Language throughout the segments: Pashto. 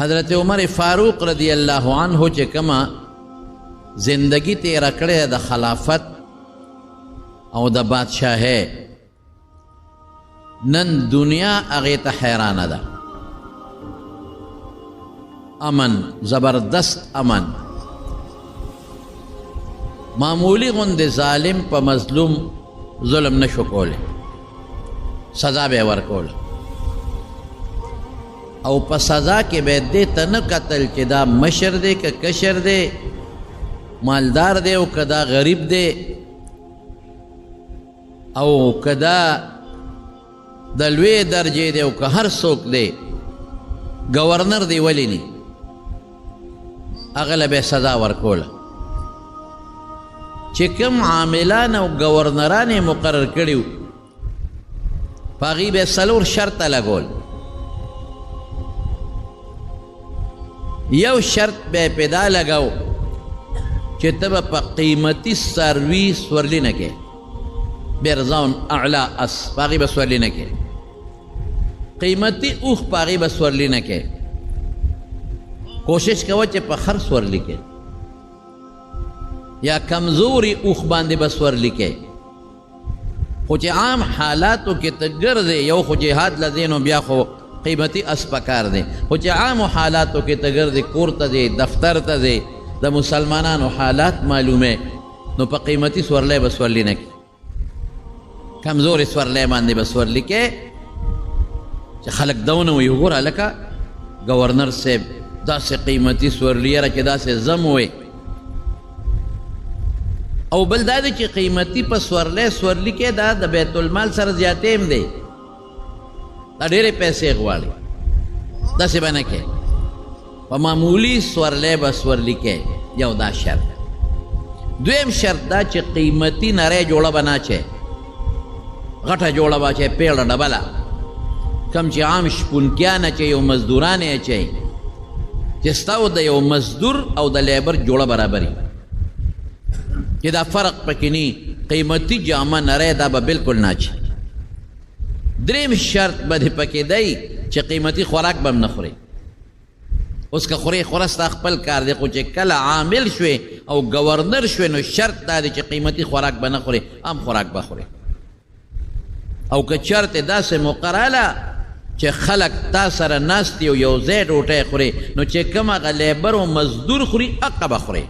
حضرت عمر فاروق رضی الله عنه چې کومه زندگی تیره کړې د خلافت او د بادشاهۍ، نن دنیا هغې ته حیرانه ده. امن، زبردست امن، معمولی غوندې ظالم په مظلوم ظلم نشو کولی، سزا به یې ورکوله او په سزا کې به دې ته نه کتل چې دا مشر دی که کشر دی، مالدار دی او که دا غریب دی او که دا د لوی درجې دی او که هر څوک دی، گورنر دی ولې نی، هغه له به سزا ورکوله. چې کوم عاملان او گورنران یې مقرر کړي وو، په هغوی به یې څلور شرطه لګول. یو شرط به یې پې دا لګاو چې ته به په قیمتي څاروي سورلي نه کوې، بیرزاون اعلی اس، په هغې به سورلي نه کوې، قیمتي اوښ په هغې به سورلي نه کوې، کوشش کوه چې په خر سورلي کوې یا کمزوري اوښ باندې به سورلي کوې. خو چې عام حالاتو کې ته ګرځې، یو خو جهاد له ځې نو بیا خو قیمتي اس پکار دی، خو چې عامو حالاتو کې ته ګرځې، کور ته ځې، دفتر ته ځې، د مسلمانانو حالات معلومې، نو په قیمتي سورلی به سورلي نه کوې، کمزورې سورلی باندې به سورلي کوې چې خلک دا ونه وایي وګوره هلکه ګورنر صاحب داسې قیمتي سورلي، یاره چې داسې زم وې. او بل دا دی چې قیمتي په سورلی سورلي کې دا د بیت المال سره زیاتې هم دی، دا ډېرې پیسې غواړي، داسې به نه کوې، په معمولي سورلی به سورلي کوې. یو دا شرط. دویم شرط دا چې قیمتي نری جوړه به نه اچوې، غټه جوړه به اچوې، پیړه ډبله، کم چې عام شپونکیان اچوي او مزدوران یې اچوي، چې ستا او د یو مزدور او د لیبر جوړه برابري، چې دا فرق پکې نی، قیمتي جامه نری دا به بالکل نه اچوي. دریم شرط به دې پکې دی چې قیمتي خوراک به هم نه خورې. اوس که خورې خوره ستا خپل کار دی، خو چې کله عامل شوې او گورنر شوې نو شرط دا دی چې قیمتي خوراک به نه خورې، عام خوراک به خورې. او که چېرته داسې موقع راله چې خلک تا سره ناست دي او یو ځای ډوټۍ خورې، نو چې کوم هغه لیبر او مزدور خوري هغه به خورې،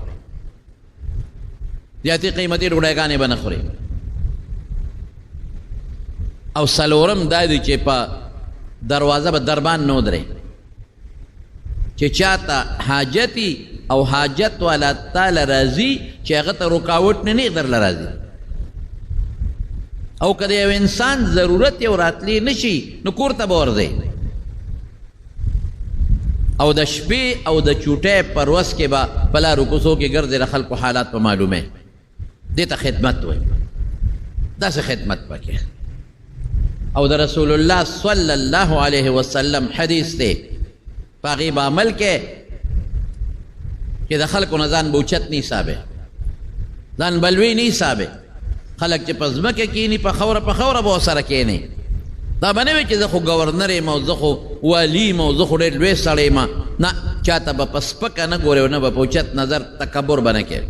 زیاتې قیمتي ډوډۍګانې به نه خورې. او څلورم دا دی چې په دروازه به دربان نه ودرې، چې چاته حاجتي او حاجت والا تاله راځي چې هغه ته رکاوټ نه نیغ درله راځي. او که د یو انسان ضرورت یو راتلی نشي نو کور ته به ورځي، او د شپې او د چوټۍ پر ورځ کې به په لارو کوڅو کې ګرځي، د خلکو حالات په معلومه، دې ته خدمت وایي، داسې خدمت پکې. او د رسول الله صلی الله علیه وسلم حدیث دی، په هغې به عمل کې چې د خلکو نه ځان به اوچت نه حسابې، ځان به لوی نه حسابې. خلک چې په ځمکه کښېني په خاوره په خاوره به ورسره کښېني، دا به نه وي چې زه خو ګورنر یم او زه خو والي یم او زه خو ډېر لوی سړی یم، نه، چاته به په سپکه نه ګورې او نه به په اوچت نظر تکبر به نه کوې.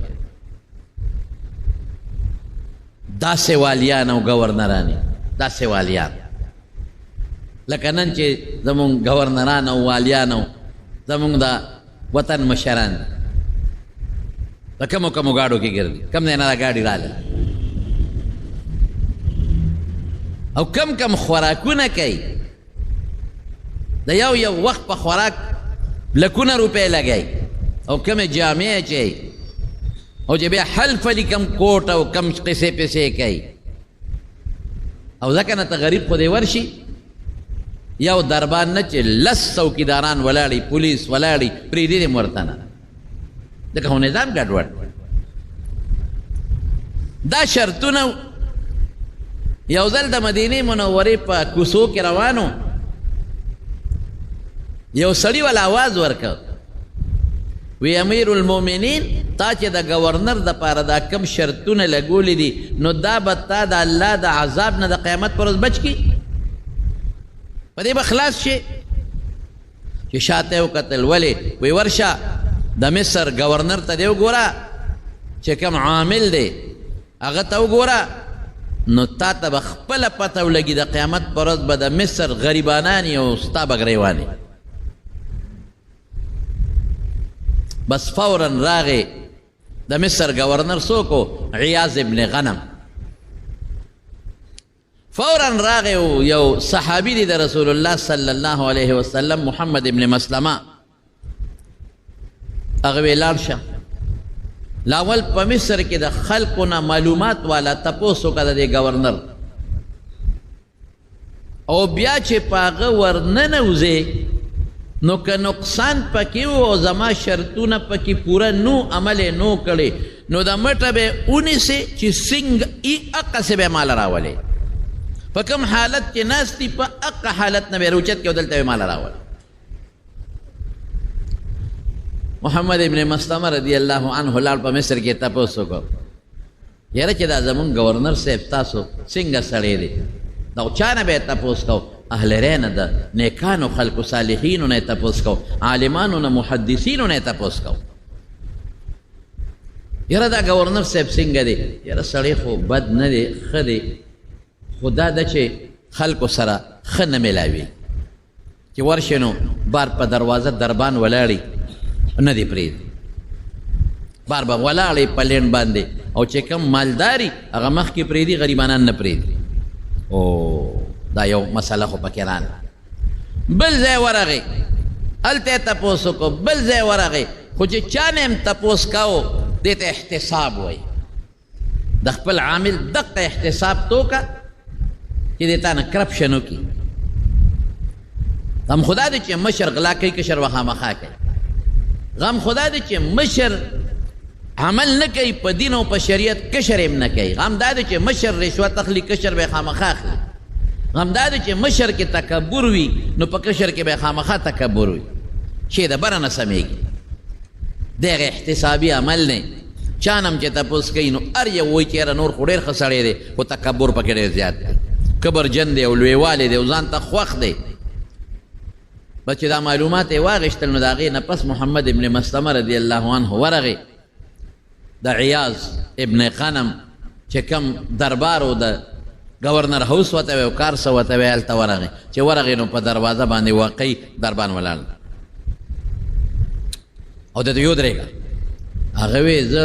داسې والیان او ګورنران، داسې والیان لکه نن چې زمونږ ګورنران او والیان او زمونږ د وطن مشران دي، په کومو کومو ګاډو کې ګرځي، کوم ځای نه دا ګاډي راغله او کم کم خوراکونه کوي، د یو یو وخت په خوراک لکونه روپۍ لګوي او کمې جامې اچوي او چې بیا حلف لیکم کوټ او کم قصې پسې کوي. او ځکه نه ته غریب خو دې ورشي، یو دربان نه چې لس څوکیداران ولاړي، پولیس ولاړي، پرېږدي دې ورته نه، ځکه خو نظام ګډوډ. دا شرطونه. یو ځل د مدینې منورې په کوڅو کې روانو، یو سړي ولا आवाज ورکړ، وی امیر المؤمنین، تا چې د گورنر د پاره دا کم شرطونه لګولي دي، نو دا به تا د الله د عذاب نه د قیامت پر ورځ بچ کی، په دې به خلاص شي. چې شاته یې وکتل، ولې؟ وی ورشه د مصر گورنر ته دې وګوره چې کوم عامل دی هغه ته وګوره، نو تا ته به خپله پته ولګي د قیامت پر ورځ به د مصر غریبانان او ستا به ګریوان. بس فورا راغی د مصر گورنر څوک و؟ عیاض ابن غنم. فورا راغی یو صحابي دی د رسول الله صلی الله علیه وسلم، محمد ابن مسلمه. هغه وی لاړ شه، لاول په مصر کې د خلکو نه معلومات والا تپوس وکړه د دې گورنر، او بیا چې په هغه ورننوځې نو که نقصان پکې و او زما شرطونه پکې پوره نو عمل یې نو کړی، نو د مټه به ونیسې چې څنګه ای هقسې به یې ماله راولې، په کوم حالت کې ناست دي په هقه حالت نه به یې راوچت کړي او دلته به یې ماله راولې. محمد ابن مسلمه رضی الله عنه لاړ په مصر کې تپوس وکړ، یاره چې دا زمونږ گورنر صاحب تاسو څنګه سړی دی؟ دا چا نه به یې تپوس کو؟ اهل ری نه، د نیکانو خلکو صالحینو نه یې تپوس کو، عالمانو نه، محدثینو نه یې تپوس کو. یاره دا گورنر صاحب څنګه دی؟ یاره سړی خو بد نه دی، ښه دی، خو دا ده چې خلکو سره ښه نه میلاوي، چې ورشې نو بار په دروازه دربان ولاړي نه دی پرېږدي، بار به ولاړې په لین باندې، او چې کوم مالداري هغه مخکې پرېږدي، غریبانان نه پرېږدي. او دا یو مسله خو پکې راغله. بل ځای ورغی، هلته یې تپوس وکړو، بل ځای ورغی، خو چې چا نه هم تپوس کاوه دې ته احتساب وایي. د خپل عامل دقه احتساب ته وکړه چې دې تا نه کرپشن وکړي. غم خدا دی چې مشر غلا کوي، کشر به خامخا کوي. غم خدا دی چې مشر عمل نه کوي په دین او په شریعت، کشر هم نه کوي. غم دا دی چې مشر رشوت اخلي، کشر به خامخا اخلي. غم دا دی چې مشر کې تکبر وي، نو په کشر کې به خامخا تکبر وي، چې د بره نه سمېږي. دغه احتسابي عمل نه چا نه هم چې تپوس کوي نو هر یو وایي چې یاره نور خو ډېر ښه سړی دی، خو تکبر پکې ډېر زیات دی، کبرجن دی او لویوالی دی او ځان ته خوښ دی. بس چې دا معلومات یې واخیستل نو د هغې نه پس محمد ابن مسلمه رضی الله عنه ورغی د عیاض ابن غنم چې کوم دربار و، د گورنر هاوس ورته وی او کار څه ورته وی، هلته ورغی. چې ورغی نو په دروازه باندې واقعي دربان ولاړ او د یو درېږه. هغه وی زه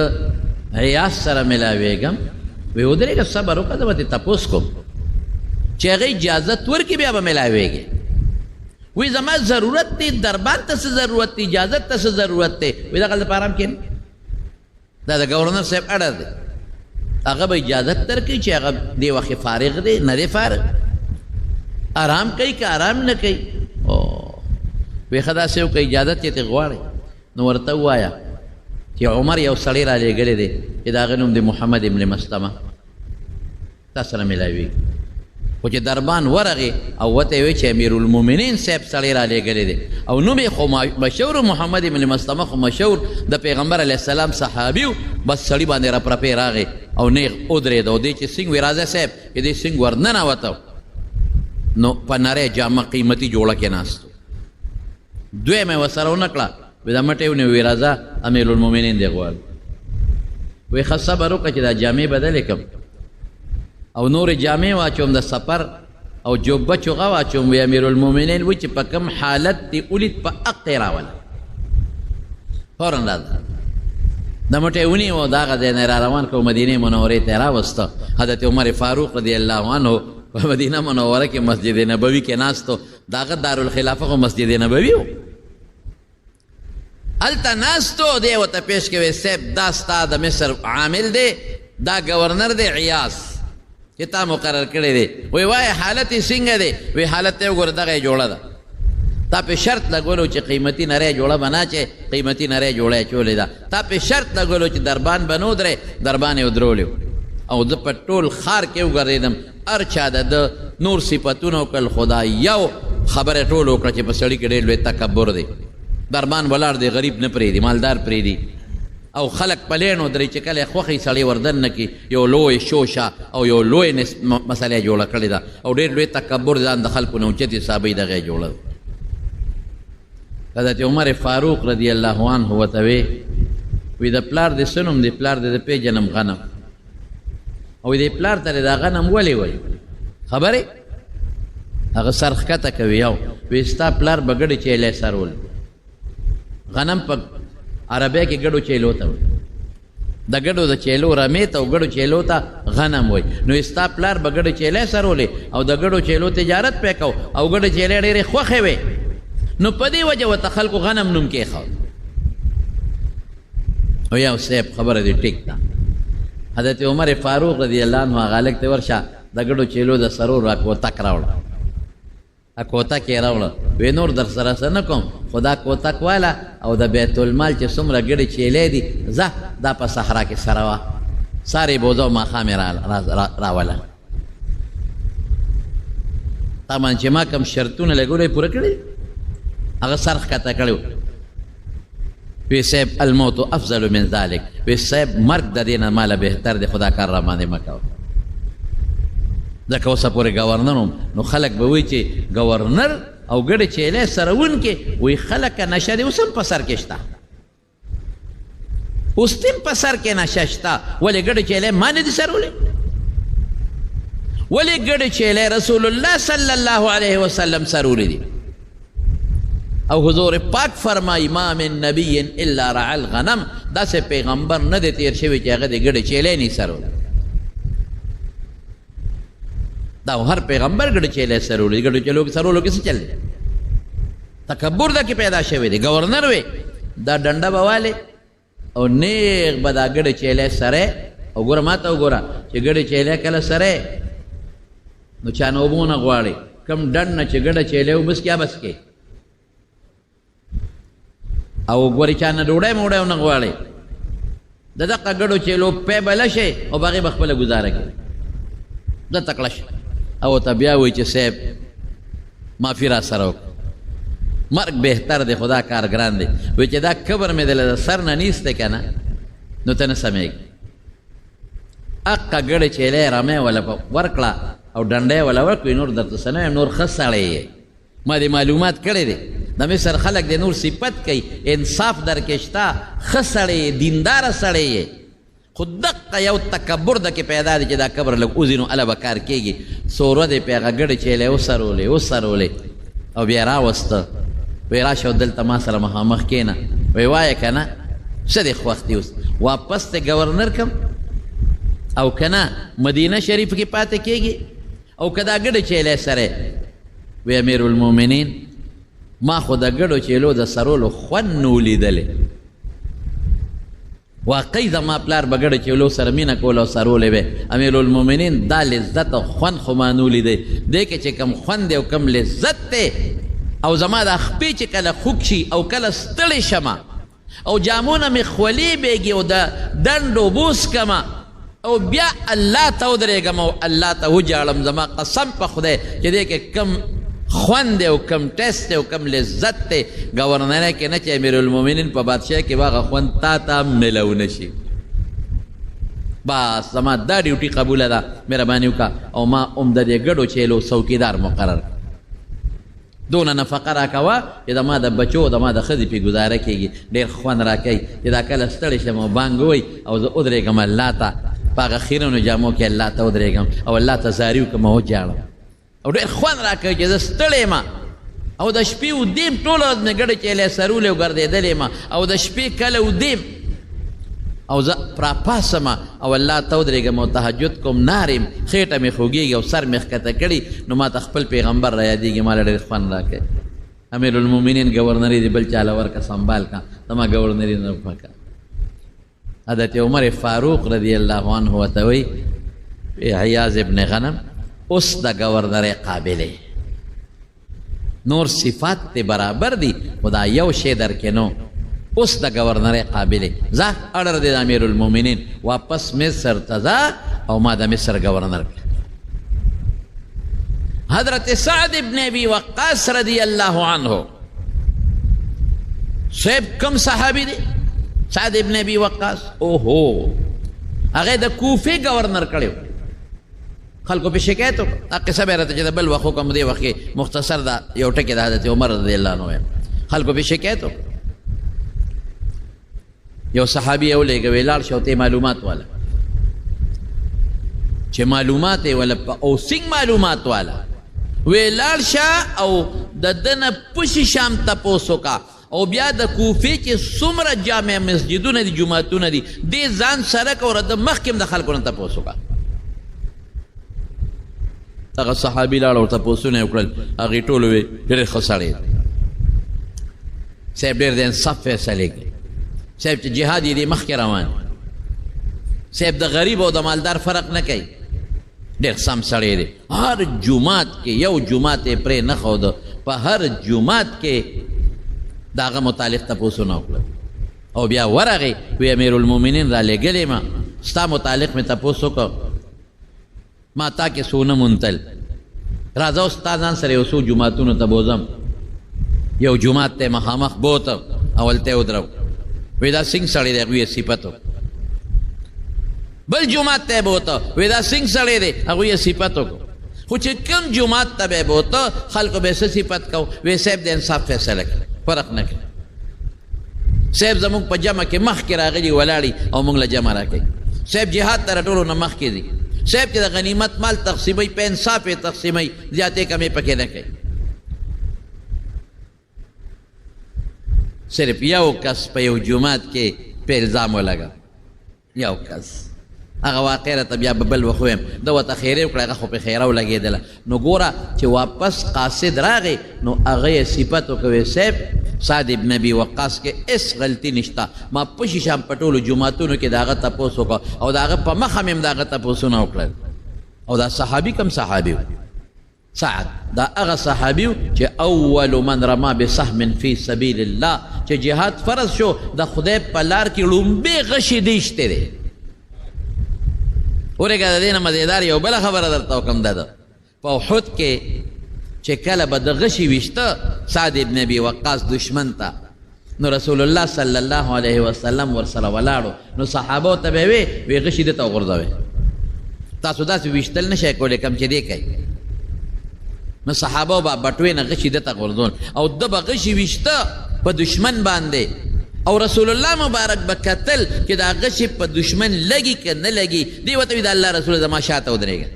عیاض سره ملاوېږم. وی ودرېږه، صبر وکړه، زه به ترې تپوس کوم، چې هغه اجازت ورکړي بیا به ملاوېږي. وی زما ضرورت دی، دربار ته څه ضرورت دی، اجازت ته څه ضرورت دی؟ وی دغه لپاره هم کښېنه، دا د گورنر صاحب اړه دی، هغه به اجازت درکړي چې هغه دې وخت فارغ دی نه دی فارغ، آرام کوي که آرام نه کوي. وی ښه داسې وکړه، اجازت یې ترې غواړې نو ورته ووایه چې عمر یو سړی را لېږلی دی چې د هغه نوم دی محمد ابن مسلمه، تا سره ملاویږي. خو چې دربان ورغی او ورته یې ویل چې امیرالمؤمنین صاحب سړی را لېږلی دی، او نوم یې خو مشهور محمد ابن مسلمه، خو مشهور د پیغمبر علیه السلام صحابي و. بس سړي باندې رپرپې راغی او نیغ ودرېد، او دی چې څنګه وی راځه صاحب، چې دی څنګه ورننوته نو په نری جامه قیمتي جوړه کې ناست و. دویمه یې ورسره ونه کړه، وی دا مټې ونیو، وی راځه امیرالمؤمنین دی غواړي. وی ښه صبر وکړه چې دا جامې بدلې کړم او نورې جامې واچوم د سفر او جوبه چوغه واچوم. وی امیرالمؤمنین وی چې په کوم حالت دې ولید په حق یې راوله، فوراً راځه. د مټې ونیو، د هغه ځای نه را روان کړو، مدینې منورې ته یې راوسته. حضرت عمر فاروق رضی الله عنه په مدینه منوره کې مسجد نبوي کې ناست و، د هغه دارالخلافه خو مسجد نبوي و، هلته ناست و. دی ورته پیش کوي، صاحب دا ستا د مصر عامل دی، دا گورنر دی عیاض چې تا مقرر کړی دی. وی وایه حالت یې څنګه دی؟ وی حالت یې وګوره، دغه یې جوړه ده، تا په شرط لګولو چې قیمتي نری جوړه به نه اچوې، قیمتي نری جوړه یې اچولې ده. تا په شرط لګولو چې دربان به نه ودرې، دربان یې ودرولی. او زه په ټول ښار کې وګرځېدم، هر چا د ده نور صفتونه وکړل، خو دا یو خبره ټول وکړه چې په سړي کې ډېر لوی تکبر دی. دربان ولاړ دی، غریب نه پرېږدي، مالدار پرېږدي، او خلک په لین ودرې چې کله خوښي سړی وردن نه کړي. یو لوی شوشه او یو لوی مسله جوړه کړې ده، او ډېر لوی تکبر ځان د خلکو نه اوچت حسابوي، دغه یې جوړه ده. حضرت عمر فاروق رضی الله عنه ورته وی، وی د پلار دې څه نوم دی؟ پلار دې د پېژنم غنم. او دې پلار ته دا غنم ولې وایي؟ خبرې هغه سر ښکته کوي، یو وی ستا پلار به ګډې چیلی سرول. غنم په عربۍ کې ګډو چیلو ته وایي، د ګډو د چیلو رمې ته او ګډو چیلو ته غنم وایي. نو ستا پلار به ګډې چیلی سرولې او د ګډو چیلو تجارت پې کو او ګډې چیلې ډېرې خوښې وې، نو په دې وجه ورته خلکو غنم نوم کېښود. او یو صاحب خبره دې ټیک ده. حضرت عمر فاروق رضی الله عنه هغه هلک ته ورشه د ګډو چیلو د سرور را کوتک راوړه، کوتک یې راوړه، وی نور در سره څه نه کوم، خو دا کوتک واله او د بیت المال چې څومره ګډې چیلې دي ځه دا په صحرا کې سره وه، سارې بوځه او ماښام یې راوله. تا باندې چې ما کوم شرطونه لګولي پوره کړي، هغه سر ښکته کړی و. وی صاحب الموت افضل من ذلک، وی صاحب مرګ د دې نه ماله بهتر دی، خدا کار را باندې مه کوه. ځکه اوسه پورې گورنر وم، نو خلک به وایي چې گورنر او ګډې چیلې سرونکې، وایي خلک نشه دې اوس هم په سر کې شته، اوس هم په سر کې نشه شته، ولې ګډې چیلې ما نه دي سرولې؟ ولې ګډې چیلې رسول الله صلی الله علیه وسلم سرولې دي؟ او حضور پاک فرمایي ما من نبی الا رعى الغنم، داسې پیغمبر نه دی تیر شوی چې هغه دې ګډې چیلې نه سرولې. دا هر پیغمبر ګډې چیلې سرولې، ګډو چیلو کې سرولو کې څه چل دی؟ تکبر دا کې پیدا شوی دی. گورنر وی دا ډنډه به والې او نیغ به دا ګډې چیلې سره، او ګوره ما ته وګوره چې ګډې چیلې کله سره نو چا نه اوبه نه غواړي، کم ډنډ نه چې ګډه چیلې وبس کیا بس کې، او ګورې چا نه ډوډۍ موډۍ ونه غواړي، د دقه ګډو چیلو پی به له شي او به هغې به خپله ګزاره کوي، زه تکړه شم. او ته بیا وایي چې صاحب معافي را سره وکړه، مرګ بهتر دی، خدا کار ګران دی. وایي چې دا کبر مې دی له سر نه نیستی که نه نو ته نه سمېږي. اقه ګړې چیلې رمې وله ورکړه او ډنډی وله ورکړي، نور درته څه نه وایم، نور ښه سړی یې، ما دې معلومات کړی دی، د مصر خلک دې نور صفت کوي، انصاف درکې شته، ښه سړی یې، دینداره سړی یې، خو دقه یو تکبر دکې پیدا دی چې دا کبر لږ وځي نو هله به کار کېږي. څو ورځې پې هغه ګډې چیلې وسرولې وسرولې او بیا راوسته، وایي راشه او دلته ما سره مخامخ کښېنه. وایي وایه که نه څه دې خوښ دي اوس، واپس ته ګورنر کم او که نه مدینه شریف کې پاتې کېږي او که دا ګډې چیلې سره؟ وی امیر المؤمنین ما خو د ګډو چیلو د سرولو خوند نه ولیدلی، واقعي زما پلار به ګډو چیلو سره مینه کوله او سرولې به. امیر المؤمنین دا لذت او خوند خو ما نه ولیدی، دې کې چې کوم خوند دی او کوم لذت دی، او زما دا خپې چې کله خوږ شي او کله ستړې شمه او جامونه مې خولې بېږي او د ډنډ اوبه وڅښمه او بیا الله ته ودرېږم او الله ته وژاړم، زما قسم په خدای چې دې کې کوم خوند دی او کوم ټیسټ دی او کوم لذت دی، ګورنرۍ کې نه چې امیرالمؤمنین په بادشاهۍ کې به هغه خوند تا ته هم میلاو نه شي. بس زما دا ډیوټي قبوله ده، مهرباني وکړه او ما هم د دې ګډو چیلو څوکیدار مقرر کړ. دونه نفقه راکوه چې د ما د بچو د ما د ښځې پې ګزاره کېږي، ډېر خوند راکوي چې دا کله ستړی شم او بانګ ووایي او زه ودرېږم الله ته په هغه خیرنو جامو کې الله ته ودرېږم او الله ته زاري وکړم او وژاړم، او ډېر خوند راکوي چې زه ستړی یم او د شپې ودیم، ټوله ورځ مې ګډې چیلې سرولې او ګرځېدلې یم او د شپې کله ودیم او زه راپاڅم او الله ته ودرېږم او تهجد کوم، ناریم، خېټه مې خوږېږي او سر مې ښکته کړي، نو ما ته خپل پیغمبر را یادېږي، ما له ډېر خوند راکوي. امیرالمؤمنین ګورنري دې بل چا له ورکړه، سنبال کړه، زما ګورنري نه وکړه. حضرت عمر فاروق رضی الله عنه ورته وایي عیاض ابن غنم اوس د ګورنرۍ قابل یې، نور صفات ته برابر دي خو دا یو شی درکې نو اوس د ګورنرۍ قابل یې، ځه اړر دی د امیرالمؤمنین، واپس مصر ته ځه او ما د مصر ګورنر کړه. حضرت سعد ابن ابي وقاص رضی الله عنه صاحب کم صحابي دی سعد ابن ابي وقاص؟ اوهو هغه د کوفې گورنر کړی، خلکو په شکایت وکړ. دا قصه به راته چې د بل وخت وکړم، دې وخت کې مختصر دا یو ټکی د حضرت عمر رضی الله عنه وایم. خلکو پې شکایت وکړ. یو صحابي یې ولېږه، ویې لاړ شه او ته معلومات واله. چې معلومات یې وله او څنګه معلومات واله، ویې لاړ شه او د ده نه پشي شام تپوس وکړه، او بیا د کوفې چې څومره جامع مسجدونه دي، جوماتونه دي، دې ځان سره که او د مخکې هم د خلکو نه تپوس وکړه. هغه صحابي لاړ او تپوسونه یې وکړل، هغې ټولو ویې ډېر ښه سړی دی صاحب، ډېر د انصاف فیصلې کوي صاحب، چې جهاد یې دې مخکې روان صاحب، د غریب او د مالدار فرق نه کوي، ډېر سم سړی دی. هر جومات کې یو جومات یې پرې نه ښوده، په هر جومات کې د هغه متعلق تپوسونه وکړل. او بیا ورغی، وی امیرالمؤمنین را لېږلی ما، ستا متعلق مې تپوس وکړ، ما تا کې څو نه مونتل، راځه اوس تا ځان سره یو څو جوماتونو ته بوځم. یو جومات ته مخامخ بوته او هلته یې ودرو، وی دا څنګه سړی دی، هغوی یې صفت وکړ. بل جومات ته یې بوته، وی دا څنګه سړی دی، هغوی یې صفت وکړ. خو چې کوم جومات ته به یې بوته، خلکو به یې څه صفت کو، وی صاحب د انصاف فیصله کړه، فرق نه کړي صاحب، زموږ په جمع کې مخکې راغلي ولاړي او موږ له جمع راکوي صاحب، جهاد تر ټولو نه مخکې دي صاحب، چې د غنیمت مال تقسیموي په انصاف یې تقسیموي، زیاتې کمې پکې نه کوي. صرف یو کس په یو جومات کې په الزام ولګه، یو کس، هغه واقع راته بیا به بل وخت ووایم، ده ورته خیرې وکړه، هغه خو پرې خیره ولګېدله. نو ګوره چې واپس قاصد راغی، نو هغه یې صفت وکړ، صاحب سعد ابن ابي وقاص کې هېڅ غلطي نشته، ما پشي شان په ټولو جوماتونو کې د هغه تپوس وکړ او د هغه په مخه مې هم د هغه تپوسونه وکړل. او دا صحابي کوم صحابي و؟ سعد دا هغه صحابي و چې اول من رما بسهم فی سبیل الله، چې جهاد فرض شو د خدای په لار کې ړومبی غشی دی شته دی. ورېږه د دې نه مزېدار یو بله خبره درته وکړم. ده په احد کې چې کله به د غشي ویشته سعد ابن ابي وقاص دشمن ته، نو رسول الله صلی الله علیه وسلم ورسره ولاړو، نو صحابو ته به یې وی، وی غشي ده ته وغورځوئ، تاسو داسې ویشتل نه شئ کولی کوم چې دی کوي. نو صحابو به بټوې نه غشي ده ته غورځول او ده به غشي ویشته په دشمن باندې، او رسول الله مبارک به کتل چې دا غشي په دشمن لګي که نه لګي. دی ورته وایي د الله رسول زما شاته ودرېږه،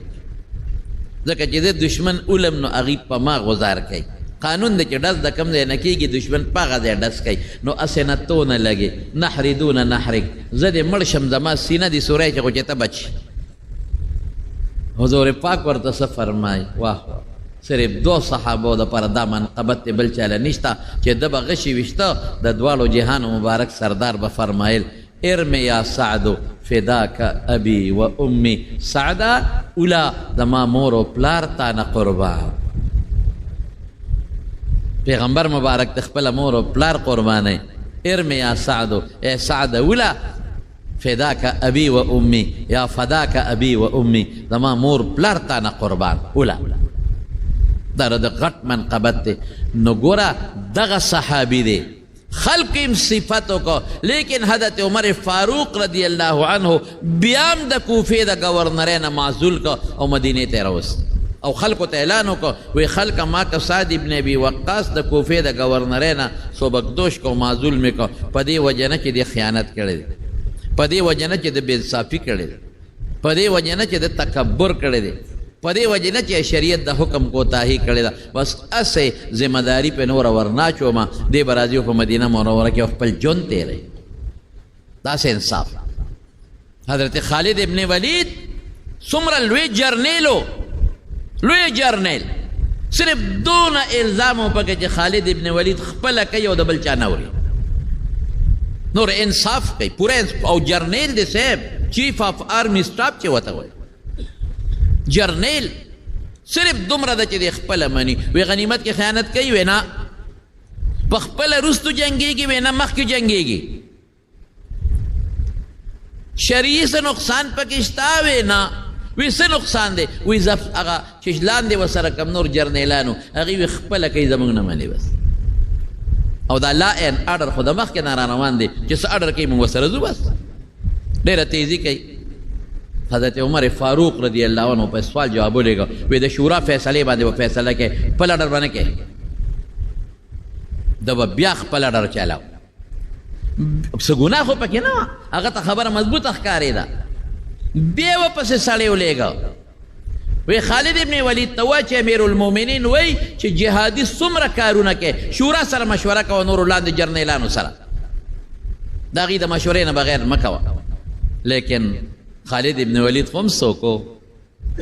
ځکه چې زه دشمن ولم نو هغوی په ما غزار کوي. قانون دی چې ډز د کوم ځای نه کېږي دشمن په هغه ځای ډز کوي، نو هسې نه تونه لګي، نحري دونه نحرک، زه دې مړ شم زما سینه دې سوری چې خو چې ته بچ. حضور پاک ورته څه فرمایي؟ واه، صرف دوه صحابو دپاره دا منقبت دی، بل چا له نشته چې ده به غشي ویشته، د دواړو جهانو مبارک سردار به فرمایل ارم یا سعد فداک ابي و امي، سعده اولا زما مور او پلار تا نه قربان. پیغمبر مبارک د خپله مور او پلار قربانوي. ارم یا سعد، ای سعد اولا فداک ابي و امي، یا فداک ابي و امي، زما مور پلار تا نه قربان. اولا دا د غټ منقبت دی. نو ګوره دغه صحابي دی، خلق هم صفت وکړو، لیکن حضرت عمر فاروق رضی الله عنه بیا هم د کوفې د ګورنرۍ نه معزول کړ او مدینې ته یې راوست او خلکو ته اعلان وکړ، وی خلک ما که سعد ابن ابي وقاص د کوفې د ګورنرۍ نه سبکدوش کړ، معزول مې کړ، په دې وجه نه چې دې خیانت کړی دی، په دې وجه نه چې د بې انصافي کړی دی، په دې وجه نه چې د تکبر کړی دی، په دې وجه نه چې شریعت د حکم کوتاهي کړې ده، بس هسې ذمه داري پرې نوره ورناچومه، دی به راځي په مدینه منوره کې خپل ژوند تېروي. داسې انصاف. حضرت خالد ابن ولید څومره لوی جرنیل و، لوی جرنیل، صرف دونه الزام و پکې چې خالد ابن ولید خپله کوي او د بل چا نه اوري، نور انصاف کوي پوره. او جرنیل دی صاحب، چیف آف آرمي سټاف چې ورته وایي، جرنیل صرف دومره ده چې دی خپله مني، وی غنیمت کې خیانت کوي، وی نه، په خپله وروستو جنګېږي، وی نه مخکې جنګېږي، شرعي څه نقصان پکې شته، وی نه، وی څه نقصان دی، وی زف هغه چې لاندې ورسره کوم نور جرنیلانو هغوی وی خپله کوي، زموږ نه مني بس. او دا لا ان ارډر خو د مخکې نه را روان دی چې څه ارډر کوي موږ ورسره ځو، بس ډېره تیزي کوي. حضرت عمر فاروق رضی الله عنه په سوال جواب ولېږه، وی د شورا فیصلې باندې به فیصله کوي، خپل ارډر به نه کوي. ده به بیا خپل اډر چلاو. څه ګناه خو پکې نه وه، هغه ته خبره مضبوطه ښکارېده. بیا ورپسې سړی ولېږه، وی خالد ابن ولید ته وایه چې امیر المؤمنین وایي چې جهادي څومره کارونه کوي، شورا سره مشوره کوه، نورو لاندې جرنیلانو سره، د هغوی د مشورې نه بغیر مه کوه. لیکن خالد ابن ولید خو هم څوک و،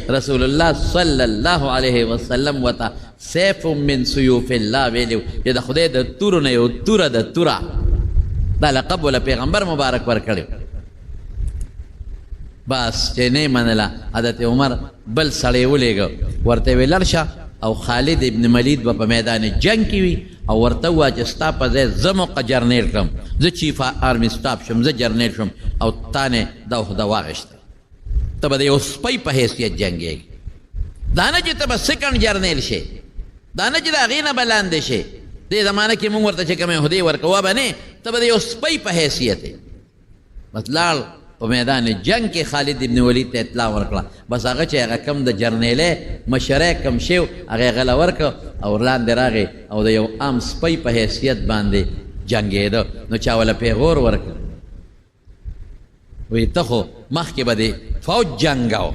رسول الله صلی الله علیه وسلم ورته سیف من سیوف الله ویلی چې د خدای د تورو نه یو توره د توره، دا لقب وله پیغمبر مبارک ورکړی. بس چې نه منله، حضرت عمر بل سړی ولېږه، ورته ویې لاړ شه او خالد ابن ولید به په میدان جنګ کې وي او ورته ووایه چې ستا په ځای زه موقع جرنیل کړم، زه چیف آرمي سټاف شم، زه جرنیل شم او تا نه دا عهده واخیسته، ته به د یو سپی په حیثیت جنګېږې، دا نه چې ته به سیکنډ جرنیل شې، دا نه چې د هغې نه به لاندې شې. دې زمانه کې مونږ ورته چې کومې عهدې ورکوه به نه، ته به د یو سپی په حیثیت یې. بس لاړ په میدان جنګ کې خالد ابن ولید ته اطلاع ورکړه. بس هغه چې هغه کم د جرنیلې مشرۍ کم شی و، هغه یې غله ورکړه او لاندې راغی او د یو عام سپی په حیثیت باندې جنګېده. نو چا وله پیغور ورکړ، وی ته خو مخکې به دې فوج جنګاو،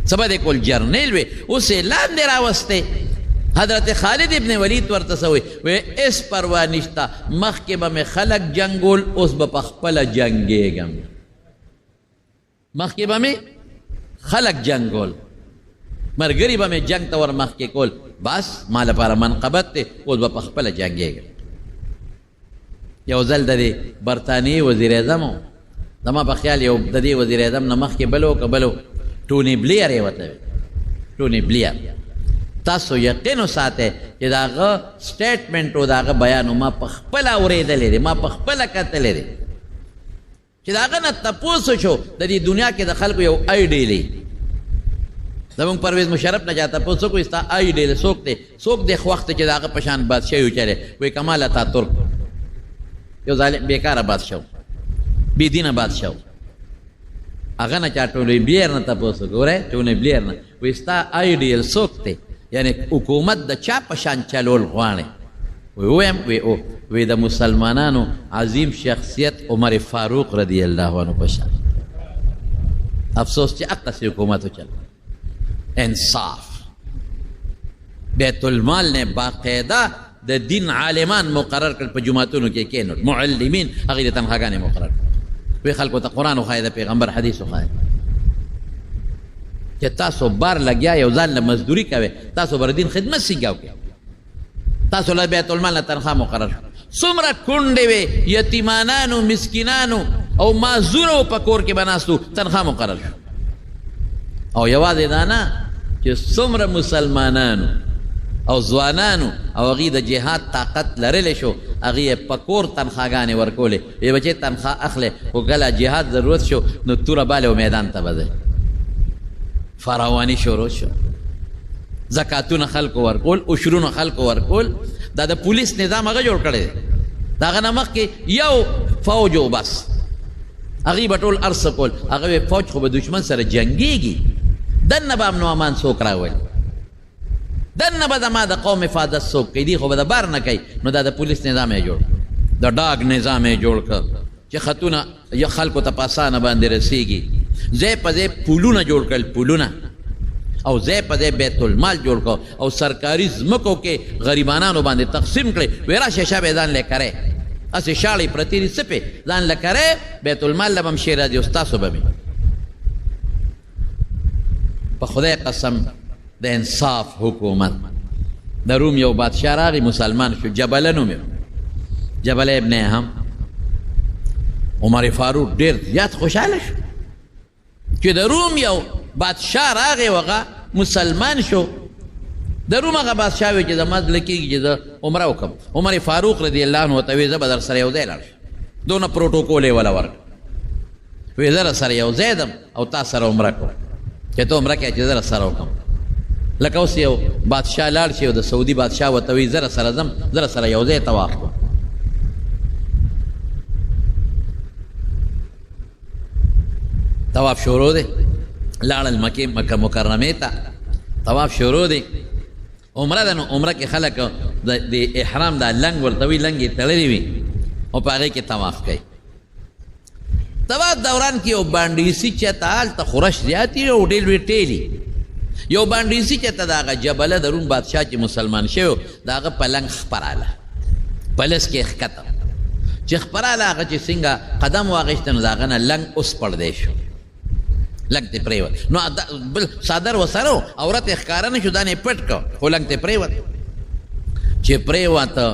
څه به دې کول، جرنیل وې، اوس یې لاندې راوستې. حضرت خالد ابن ولید ورته څه وایي؟ وایي هېڅ پروا نشته، مخکې به مې خلک جنګول، اوس به په خپله جنګېږم. مخکې به مې خلک جنګول، ملګري به مې جنګ ته ور مخکې کول، بس ما لپاره منقبت دی، اوس به په خپله جنګېږم. یو ځل د دې برتانیې وزیراعظم و، زما په خیال یو د دې وزیراعظم نه مخکې بل و که بل و، ټوني بلیر یې ورته ویل. ټوني بلیر، تاسو یقین وساتئ چې د هغه سټیټمنټ او د هغه بیان ما په خپله اورېدلی دی، ما په خپله کتلی دی، چې د هغه نه تپوس شو د دې دنیا کې د خلکو یو آیډیل دی. زمونږ پرویز مشرف نه چا تپوس وکړو ستا آیډیل څوک دی، څوک دی خوښ دی چې د هغه په شان بادشاهي وچلوي؟ وایي کمال اتاترک، یو ظالم بېکاره بادشاه و، بې دینه بادشاه و. هغه نه چا ټوني بلیر نه تپوس وکړو، ګوره ټوني بلیر نه، وایي ستا آیډیل څوک دی، یعنی حکومت د چا په شان چلول غواړي؟ وی ویم، وی او وی د مسلمانانو عظیم شخصیت عمر فاروق رضی الله عنه په شان. افسوس چې اقصی حکومت وچل. انصاف، بیت المال نه باقاعده د دین عالمان مقرر کړ، په جوماتونو کې کېنول معلمین، هغې د تنخواګانې مقرر کړ، وی خلکو ته قرآن وښایه، د پیغمبر حدیث وښایه، چې تاسو بار لګیا یو ځان له مزدوري کوئ، تاسو بر دین خدمت څنګه وکړئ؟ تاسو له بیت المال نه تنخوا مقرر شو. څومره کونډې وې، یتیمانانو، مسکینانو او معذورو په کور کې به ناستو، تنخوا مقرر شو. او یوازې دا نه چې څومره مسلمانانو او ځوانانو او هغوی د جهاد طاقت لرلی شو، هغوی یې په کور تنخواګانې ورکولې، وی بچې تنخوا اخلې، خو کله جهاد ضرورت شو نو توره بالې او میدان ته به ځئ. فراواني شروع شو، زکاتونه خلکو ورکول، عشرونه خلکو ورکول. دا د پولیس نظام هغه جوړ کړی دی، د هغه نه مخکې یو فوج و بس، هغوی به ټول هر څه کول. هغه وایي فوج خو به دښمن سره جنګېږي، دننه به امن و امان څوک راولي، دننه به زما د قوم حفاظت څوک کوي، دی خو به د بار نه کوي. نو دا د پولیس نظام یې جوړ کړ، د ډاګ نظام یې جوړ کړ چې خطونه یې خلکو ته په اسانه باندې رسېږي. ځای په ځای پولونه جوړ کړل، پولونه، او ځای په ځای بیت المال جوړ کړ او سرکاري ځمکو کې غریبانانو باندې تقسیم کړې، وی راشه شابه ځان له کرې، هسې شاړې پرتې دي څه پې ځان له کرې، بیت المال له به هم شی راځي او ستاسو به وي. په خدای قسم د انصاف حکومت. د روم یو بادشاه راغی، مسلمان شو، جبله نوم یې، جبله ابن هم. عمر فاروق ډېر زیات خوشحاله شو چې د روم یو بادشاه راغی، هغه مسلمان شو. د روم هغه بادشاه وی چې زما زړه کېږي چې زه عمره وکړم. عمر فاروق رضی الله عنه ورته وی زه به در سره یو ځای لاړ شم، دونه پروټوکول یې وله ورکړ، وی زه در سره یو ځای ځم او تا سره عمره کوم، چې ته عمره کوې چې زه در سره وکړم. لکه اوس یو بادشاه لاړ شي او د سعودي بادشاه ورته وایي زه سره ځم، زه سره یو ځای طواف کوم. طواف شروع دی، لاړل مکې مکه مکرمې ته، طواف شروع دی. عمره ده نو عمره کې خلک د احرام دا لنګ ورته وي، لنګ یې تړلی وي او په هغې کې طواف کوي. طواف دوران کې یو باندیسي چېرته هلته خو رش زیات وي او ډېر لوی ټیلي، یو باندیسي چېرته د هغه جبله د روم بادشاه چې مسلمان شوی د هغه پلنګ خپراله، پلس کې ښکته چې خپراله، هغه چې څنګه قدم واخیسته نو د هغه نه لنګ وسپړدی شو، لنګ ترې پرېوت. نو بل څادر ورسره و، عورت یې ښکاره نه شو، دا نه یې پټ کړ خو لنګ ترې پرېوت. چې پرېوته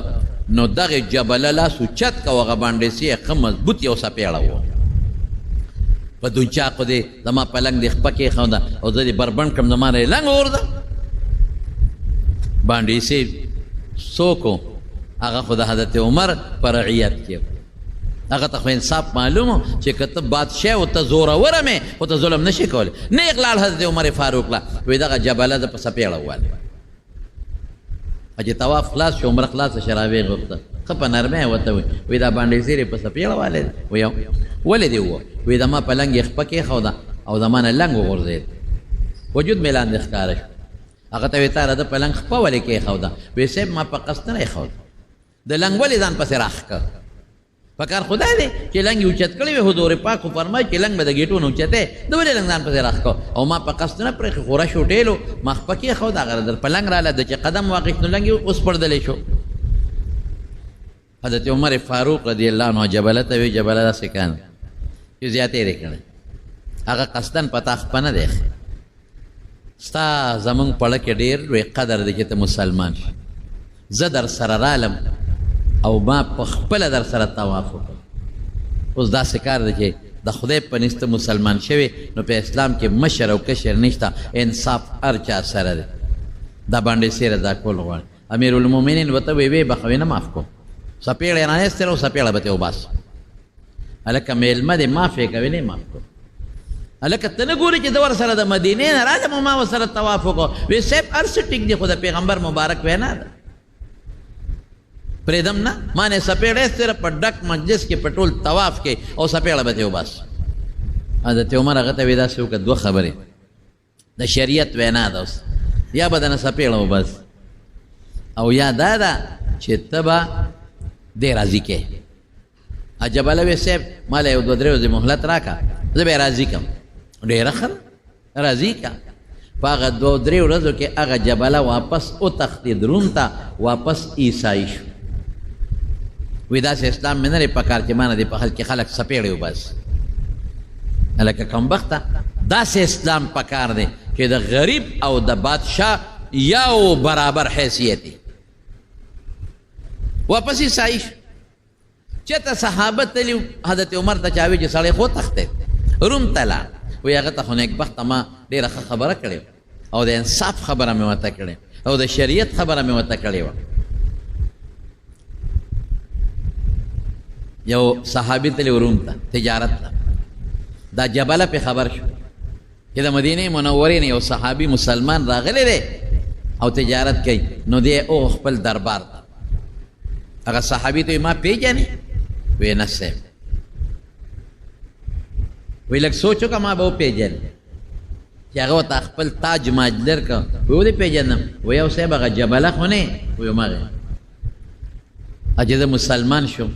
نو دغې جبله لاس اوچت کړ او هغه باندېسي یې ښه مضبوط یو څپېړه وو، په دونچا خو دې زما په لنګ دې خپه کېښوده او زه دې بربنډ کړم، زما نه یې لنګ وغورځه. باندېسي څوک و؟ هغه خو د حضرت عمر په رعیت کې، هغه ته خو انصاف معلوم و چې که ته بادشاه او ته زورور مې خو ته ظلم نه شې کولی. نېغ لاړ حضرت عمر فاروق له، وایي دغه جبله زه په څپېړه ووالم. چې طواف خلاص شو، عمره خلاصه شوه، راویې غوښته، ښه په نرمۍ ورته وایي، وایي دا باندې زیرې په څپېړه والی دی؟ وایي ولې دې ووه؟ وایي زما په لنګ یې خپه کېښوده او زما نه لنګ وغورځېد، وجود مې لاندې ښکاره شو. هغه ته وایي تا د ده په لنګ خپه ولې کېښوده؟ وایي صاحب ما په قصد نه ایښوده، د لنګ ولې ځان پسې راښکه؟ په کار خدای دی چې لنګ یې اوچت کړی وي، حضور پاک خو فرمایي چې لنګ به د ګېټو نه اوچتی، ده ولې لنګ ځان پسې راښکه؟ او ما په قصد نه پرېښی، خو رش وټېلو، ما خپه کېښوده، هغه در په لنګ راله، ده چې قدم واخیست نو لنګ یې وسپړدلی شو. حضرت عمر فاروق رضی الله عنه جبله ته وایي، جبله داسې که نه چې زیاتې دې کړی، هغه قصداً په تا خپه نه دی، ستا زمونږ په زړه کې ډېر لوی قدر دی چې ته مسلمان شې، زه در سره رالم او ما په خپله در سره طواف وکړ. اوس داسې کار دی چې د خدای په نزد ته مسلمان شوې، نو په اسلام کې مشر او کشر نشته، انصاف هر چا سره دی. دا باندې سیره دا کول غواړي. امیر المؤمنین ورته وایي ویې بخښه، وایي نه معاف کوم، څپېړه یې رانیستله او څپېړه به ترې وباسم. هلکه مېلمه دې معاف یې کوي، نه معاف کوم. هلکه ته نه ګورې چې زه ورسره د مدینې نه رالم او ما ورسره طواف وکړو؟ وایي صاحب هر څه ټیک دي، خو د پیغمبر مبارک وینا ده، پرېږدم نه، ما نه څپېړه ایستله په ډک مجلس کې په ټول طواف کې او څپېړه به ترې وباسم. حضرت عمر هغه ته وایي داسې وکړه، دوه خبرې د شریعت وینا ده، اوس یا به درنه څپېړه وباسي او یا دا ده چې ته به دې راضي کړې. جبله وی صاحب ما له یو دوه درې ورځې مهلت راکړه، زه به یې راضي کړم. ډېره ښه ده، راضي کړه. په هغه دوه درې ورځو کې هغه جبله واپس وتښتېد روم ته، واپس عیسایي شو. وایي داسې اسلام مې نه دی په کار چې ما نه دې په خلک کې خلک څپېړې وباسي. هلکه کمبخته، داسې اسلام په کار دی چې د غریب او د بادشاه یو برابر حیثیت دی. واپس عیسایي شو. چېرته صحابه تللي حضرت عمر ته چا ویل چې سړی خو تښتېد روم ته لاړ. وایي هغه ته خو نېکبخته ما ډېره ښه خبره کړې وه او د انصاف خبره مې ورته کړې او د شریعت خبره مې ورته کړې وه. یو صحابي تللی روم ته تجارت ته، دا جبله پې خبر شو چې د مدینې منورې نه یو صحابي مسلمان راغلی دی او تجارت کوي، نو دی او خپل دربار ته. هغه صحابي ته ما پیژنې؟ وایي نه صاحب. وایي لږ سوچ وکړه، ما به وپېژنې. چې هغه ورته خپل تاج ماج لر کړ، وایي ولې پېژنم؟ وایي یو صاحب هغه جبله خو نه؟ وایي هماغه. چې زه مسلمان شوم،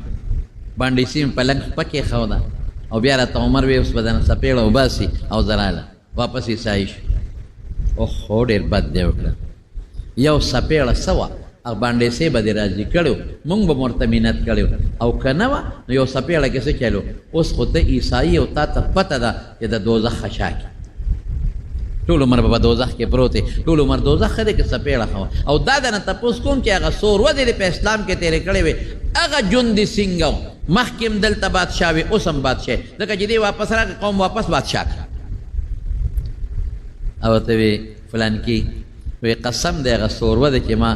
باندې سیم په لنګ خپه کېښوده او بیا راته عمر وایي اوس به درنه څپېړه وباسي او زه راغلم واپس عیسایي شو. اوخو ډېر بد دی وکړه، یو څپېړه څه وه، هغه باندې سې به دې راضي کړی و، مونږ به مو ورته منت کړی و، او که نه وه نو یو څپېړه کې څه چلو؟ اوس خو ته عیسایي او تا ته پته ده چې د دوزخ خشاک ټول عمر به په دوزخ کې پروت یې، ټول عمر دوزخ ښه دی که څپېړه ښه وه؟ او دا درنه تپوس کوم چې هغه څو ورځې دې په اسلام کې تېرې کړې وې، هغه ژوند دې څنګه و؟ مخکې هم دلته بادشاه وې، اوس هم بادشاه، ځکه چې دی واپس راغی قوم واپس بادشاه کړ. او ورته وی فلانکي، وی قسم دی هغه څو ورځې چې ما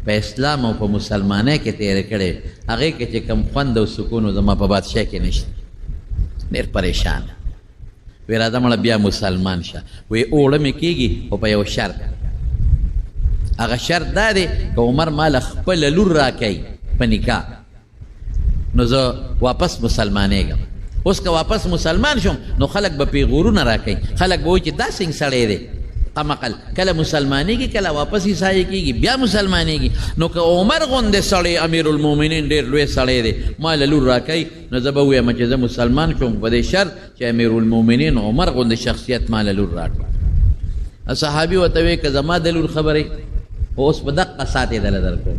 په اسلام او په مسلمانۍ کې تېرې کړې، هغې کې چې کوم خوند او سکون و زما په بادشاه کې نشته، ډېر پریشان. وی راځه مړه بیا مسلمان شه. وی اوړه مې کېږي خو په یو شرط، هغه شرط دا دی که عمر ما له خپله لور راکوي په نکاح نو زه واپس مسلمانېږم. اوس که واپس مسلمان شوم نو خلک به پیغورونه راکوي، خلک به وایي چې دا څنګه سړی دی. قمقل کله مسلمانېږي، کله واپس عیسایي کېږي، بیا مسلمانېږي. نو که عمر غوندې سړی، امیر المؤمنین، ډېر لوی سړی دی، ما له لور راکوي، نو زه به ووایم چې زه مسلمان شوم په دې شرط چې امیر المؤمنین عمر غوندې شخصیت ما له لور راکړه. صحابي ورته وایي که زما د لور خبرې، خو اوس په دقه ساعت یې دله درکوم،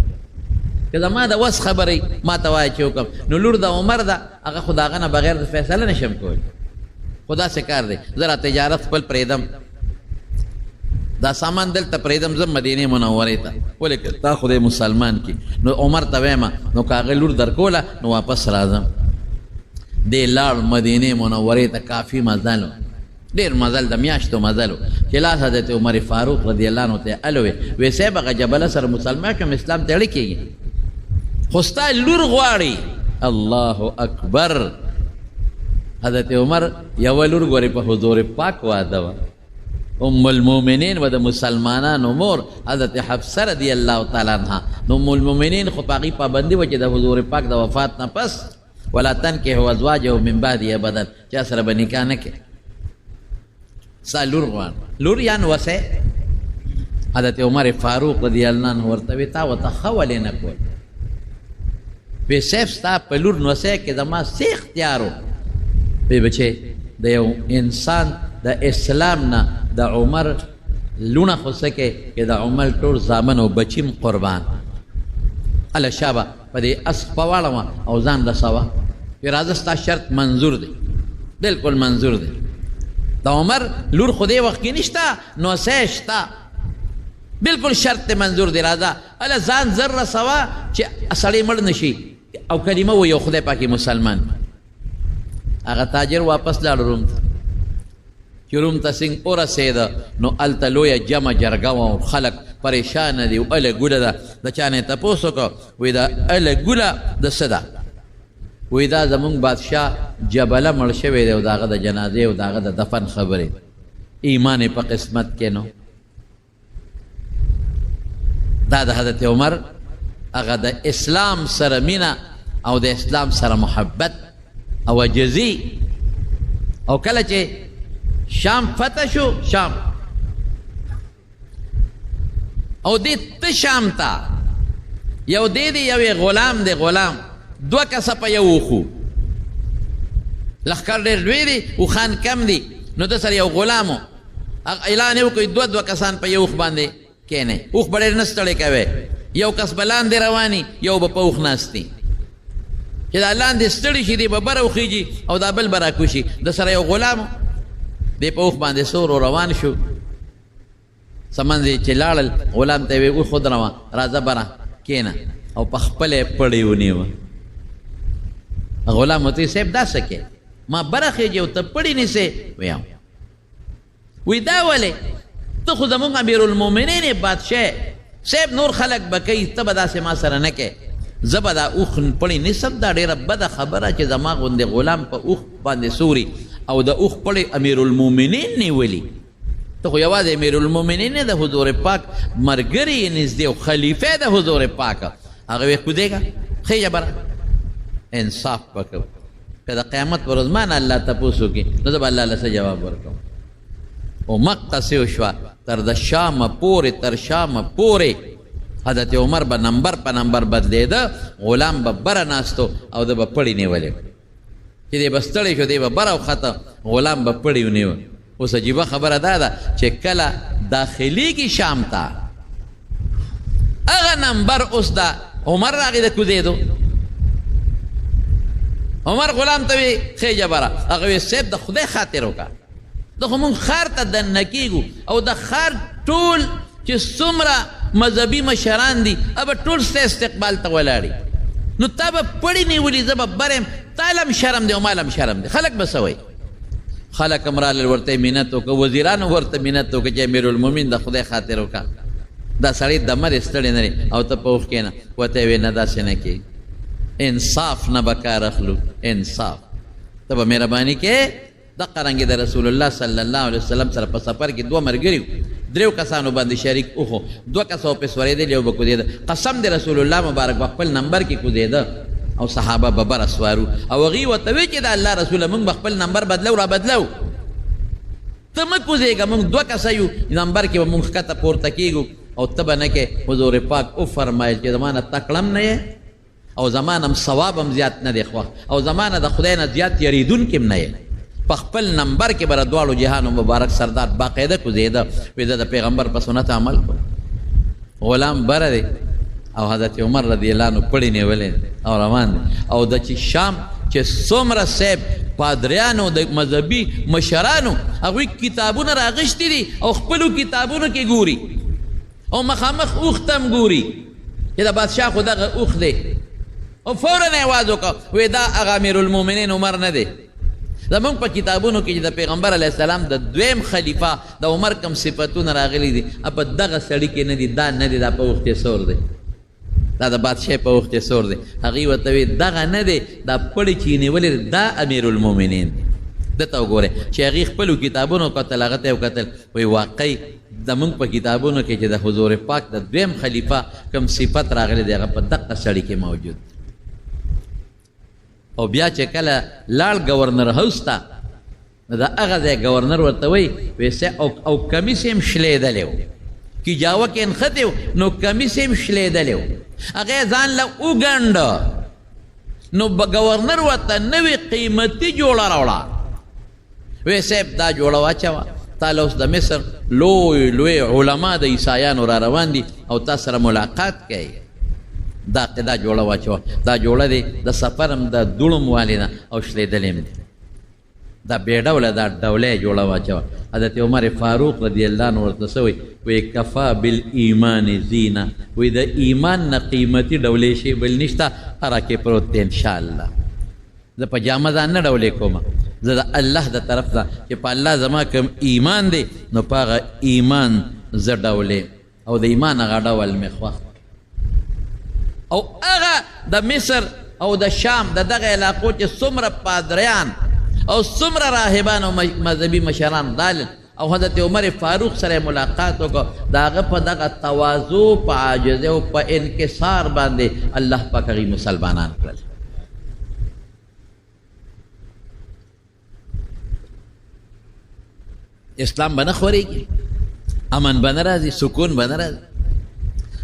که زما د وس خبرې ما ته وایه چې وکړم. نو لور د عمر ده، هغه خو د هغه نه بغیر د فیصله نه شم کولی، خو داسې کار دی، زه را تجارت خپل پرېږدم، دا سامان دلته پرېږدم، ځم مدینې منورې ته، ولې که تا خدای مسلمان کړي. نو عمر ته وایم، نو که هغه لور درکوله نو واپس راځم. دی لاړ مدینې منورې ته، کافي مزل و، ډېر مزل، د میاشتو مزل و. چې لاس حضرت عمر فاروق رضی الله عنه ته الوې، وې صاحب هغه جبله سره مسلمان شوم، اسلام ته اړه کېږي، خو ستا لور غواړي. الله اکبر. حضرت عمر یوه لور ګورې په حضور پاک واده وه، ام المؤمنین و د مسلمانانو مور حضرت حفصه رضی الله تعالی عنها. نو ام المؤمنین خو په هغې پابندي وه چې د حضور پاک د وفات نه پس ولا تنکحوا ازواجه من بعده ابدا، چا سره به نکاح نه کوي. ستا لور غواړم، لور یا نوسه. حضرت عمر فاروق رضی الله عنه ورته وی تا ورته ښه ولې نه کول؟ وی صاحب ستا په لور نوسه کې زما څه اختیار و؟ وی بچې د یو انسان د اسلام نه د عمر لوڼه خو څه کې چې د عمر ټول زامن او بچیم قربان. هله شابه په دې اس خپه واړوه او ځان رسوه، وی راځه ستا شرط منظور دی، بالکل منظور دی. د عمر لور خو دې وخت کې نشته، نوسه شته، بالکل شرط دی منظور دی، راځه هله ځان زر رسوه چې سړی مړ نشي او کلمه وایي او خدای پاکې مسلمان. هغه تاجر واپس لاړ روم ته. چې روم ته څنګه ورسېده نو هلته لویه جمع جرګه وه او خلک پریشانه دي او اله ګوله ده. د چا نه یې تپوس وکړ، وایي دا اله ګوله د څه ده؟ وایي دا زمونږ بادشاه جبله مړ شوی دی او د هغه د جنازې او د هغه د دفن خبرې. ایمان یې په قسمت کې نو. دا د حضرت عمر هغه د اسلام سره مینه او د اسلام سره محبت او عجزي. او کله چې شام فتح شو، شام او دې ته شام ته یو دی دی یو غلام دی، غلام دوه کسه په یو اوښ، لښکر ډېر لوی دی، اوښان کم دي، نو ده سره یو غلام و، اعلان یې وکړ دوه دوه کسان په یو اوښ باندې کښېنئ، اوښ به ډېر نه ستړی کوی، یو کس به لاندې رواني، یو به په اوښ ناست وي، چې دا لاندې ستړي شي دی به بره وخیږي او دا بل به راکوشي. ده سره یو غلام و، دی په اوښ باندې سور روان شو، څه منځ یې چې لاړل غلام ته یې ویل اوښ ودروه راځه بره کښېنه، او په خپله یې پړی ونیوه. غلام ورته ویل صاحب دا څه کوې، ما بره خېژې او ته پړی نیسې؟ ویم وی دا ولې، ته خو زمونږ امیرالمؤمنین یې، بادشاه صاحب، نور خلک به کوي، ته به داسې ما سره نه کوې، زه به دا اوښ پړی نیسم، دا ډېره بده خبره چې زما غوندې غلام په اوښ باندې سوري او د اوښ پړی امیرالمؤمنین نیولي، ته خو یوازې امیرالمؤمنین نه، د حضور پاک مرګري یې نږدې او خلیفه د حضور پاک. هغه وی کوزېږه خېژه بره، انصاف به کوو، که د قیامت پر ورځ ما نه الله تپوس وکړي نو زه به الله له څه جواب ورکوم. او مقصې وشوه تر د شامه پورې، تر شامه پورې حضرت عمر به نمبر په نمبر بدلېده، غلام به بره ناستو او ده به پړی نیولی، چې دی به ستړی شو دی به بره وخته، غلام به پړی ونیوه. اوس عجیبه خبره دا ده چې کله داخلیږي شام ته هغه نمبر اوس دا عمر راغی د کوزېدو، عمر غلام ته وی خېژه بره، هغه وی صاحب د خدای خاطر وکړه، د خو مونږ ښار ته دننه کېږو او د ښار ټول چې څومره مذهبي مشران دي هغه ټول ستا استقبال ته ولاړ، نو تا به پړی نیولي، زه به بره یم، تا له هم شرم دی او ما له هم شرم دی، خلک به څه وایي؟ خلک هم رالل ورته یې منت وکړ، وزیرانو ورته منت وکړ چې امیرالمؤمنین د خدای خاطر وکړه، دا سړی دمه دی ستړی نه دی او ته په اوښ کښېنه. ورته یې ویل نه داسې نه کېږي، انصاف نه به کار اخلو، انصاف ته به مهرباني کې. دقه رنګې د رسول الله صلی الله علیه وسلم سره په سفر کې دوه ملګري وو، دریو کسانو باندې شریک اوښ، دوه کسه پرې سورېدل، یو به کوزېده. قسم دی رسول الله مبارک په خپل نمبر کې کوزېده او صحابه به بره سوارو، او هغوی ورته ویل چې د الله رسوله موږ به خپل نمبر بدلو را بدلو، ته ته مه کوزېږه، موږ دوه کسه یو، نمبر کې به موږ ښکته پورته کېږو او ته به نه کې. حضور پاک وفرمایل چې زما نه تکړه هم نه یې او زما نه هم ثواب هم زیات نه دی خوښ او زما نه د خدای نه زیات یریدونکی هم نه یې. په خپل نمبر کې به د دواړو جهانو مبارک سردار باقاعده کوزېده، وی زه د پیغمبر په سنت عمل کوم. غلام بره دی او حضرت عمر رضی الله عنه پړی نیولی او روان دی. او د چې شام چې څومره صاحب پادریانو د مذهبي مشرانو هغوی کتابونه راغشتي دي او خپلو کتابونو کې ګوري او مخامخ اوښ ته هم ګوري چې د بادشاه خو دغه اوښ دی، او فورا یې اواز وکړ وی دا هغه امیرالمؤمنین عمر نه دی. زمونږ په کتابونو کې چې د پیغمبر علیه السلام د دویم خلیفه د عمر کوم صفتونه راغلي دي په دغه سړي کې نه دي، دا نه دی، دا په اوښ کې سور دی، دا د بادشاه په اوښ کې سور دی. هغوی ورته وی دغه نه دی، دا پړی چې یې نیولی دی دا امیرالمؤمنین دی. ده ته وګورئ چې هغوی خپلو کتابونو کتل، هغه ته یې وکتل، وایي واقعي زمونږ په کتابونو کې چې د حضور پاک د دویم خلیفه کوم صفت راغلی دی هغه په دقه سړي کې موجود دی. او بیا چې کله لاړ ګورنر هاوس ته، نو د هغه ځای ګورنر ورته وایي ویسه او کمیس یې هم شلېدلی و، کیجاوه کې نښتی و، نو کمیس یې هم شلېدلی و، هغه یې ځان له وګنډه. نو ګورنر ورته نوې قیمتي جوړه راوړه، وی صاحب دا جوړه واچوه، تا له اوس د مصر لوی لوی علما د عیسایانو را روان دي او تا سره ملاقات کوي، دا دا جوړه واچوه، دا جوړه دی د سفر هم د دوړم والې ده او شلېدلې هم دی، دا بې ډوله دا ډولۍ جوړه واچوه. حضرت عمر فاروق رضی الله عنه ورته څه وایي؟ وایي کفا بالایمان زینه، وایي د ایمان نه قیمتي ډولۍ شی بل نشته، هره کې پروت دی انشاءالله. زه په جامه ځان نه ډولې کوم، زه د الله د طرف نه چې په الله زما کوم ایمان دی نو په هغه ایمان زه ډولې او د ایمان هغه ډول مې خوښ. او هغه د مصر او د شام د دغه علاقو چې څومره پادریان او څومره راهبان او مذهبي مشران رالل او حضرت عمر فاروق سره ملاقات وکړ، د هغه په دغه تواضع، په عاجزۍ او په انکسار باندې الله پاک هغوی مسلمانان کړل. اسلام به نه خورېږي، امن به نه راځي، سکون به نه راځي.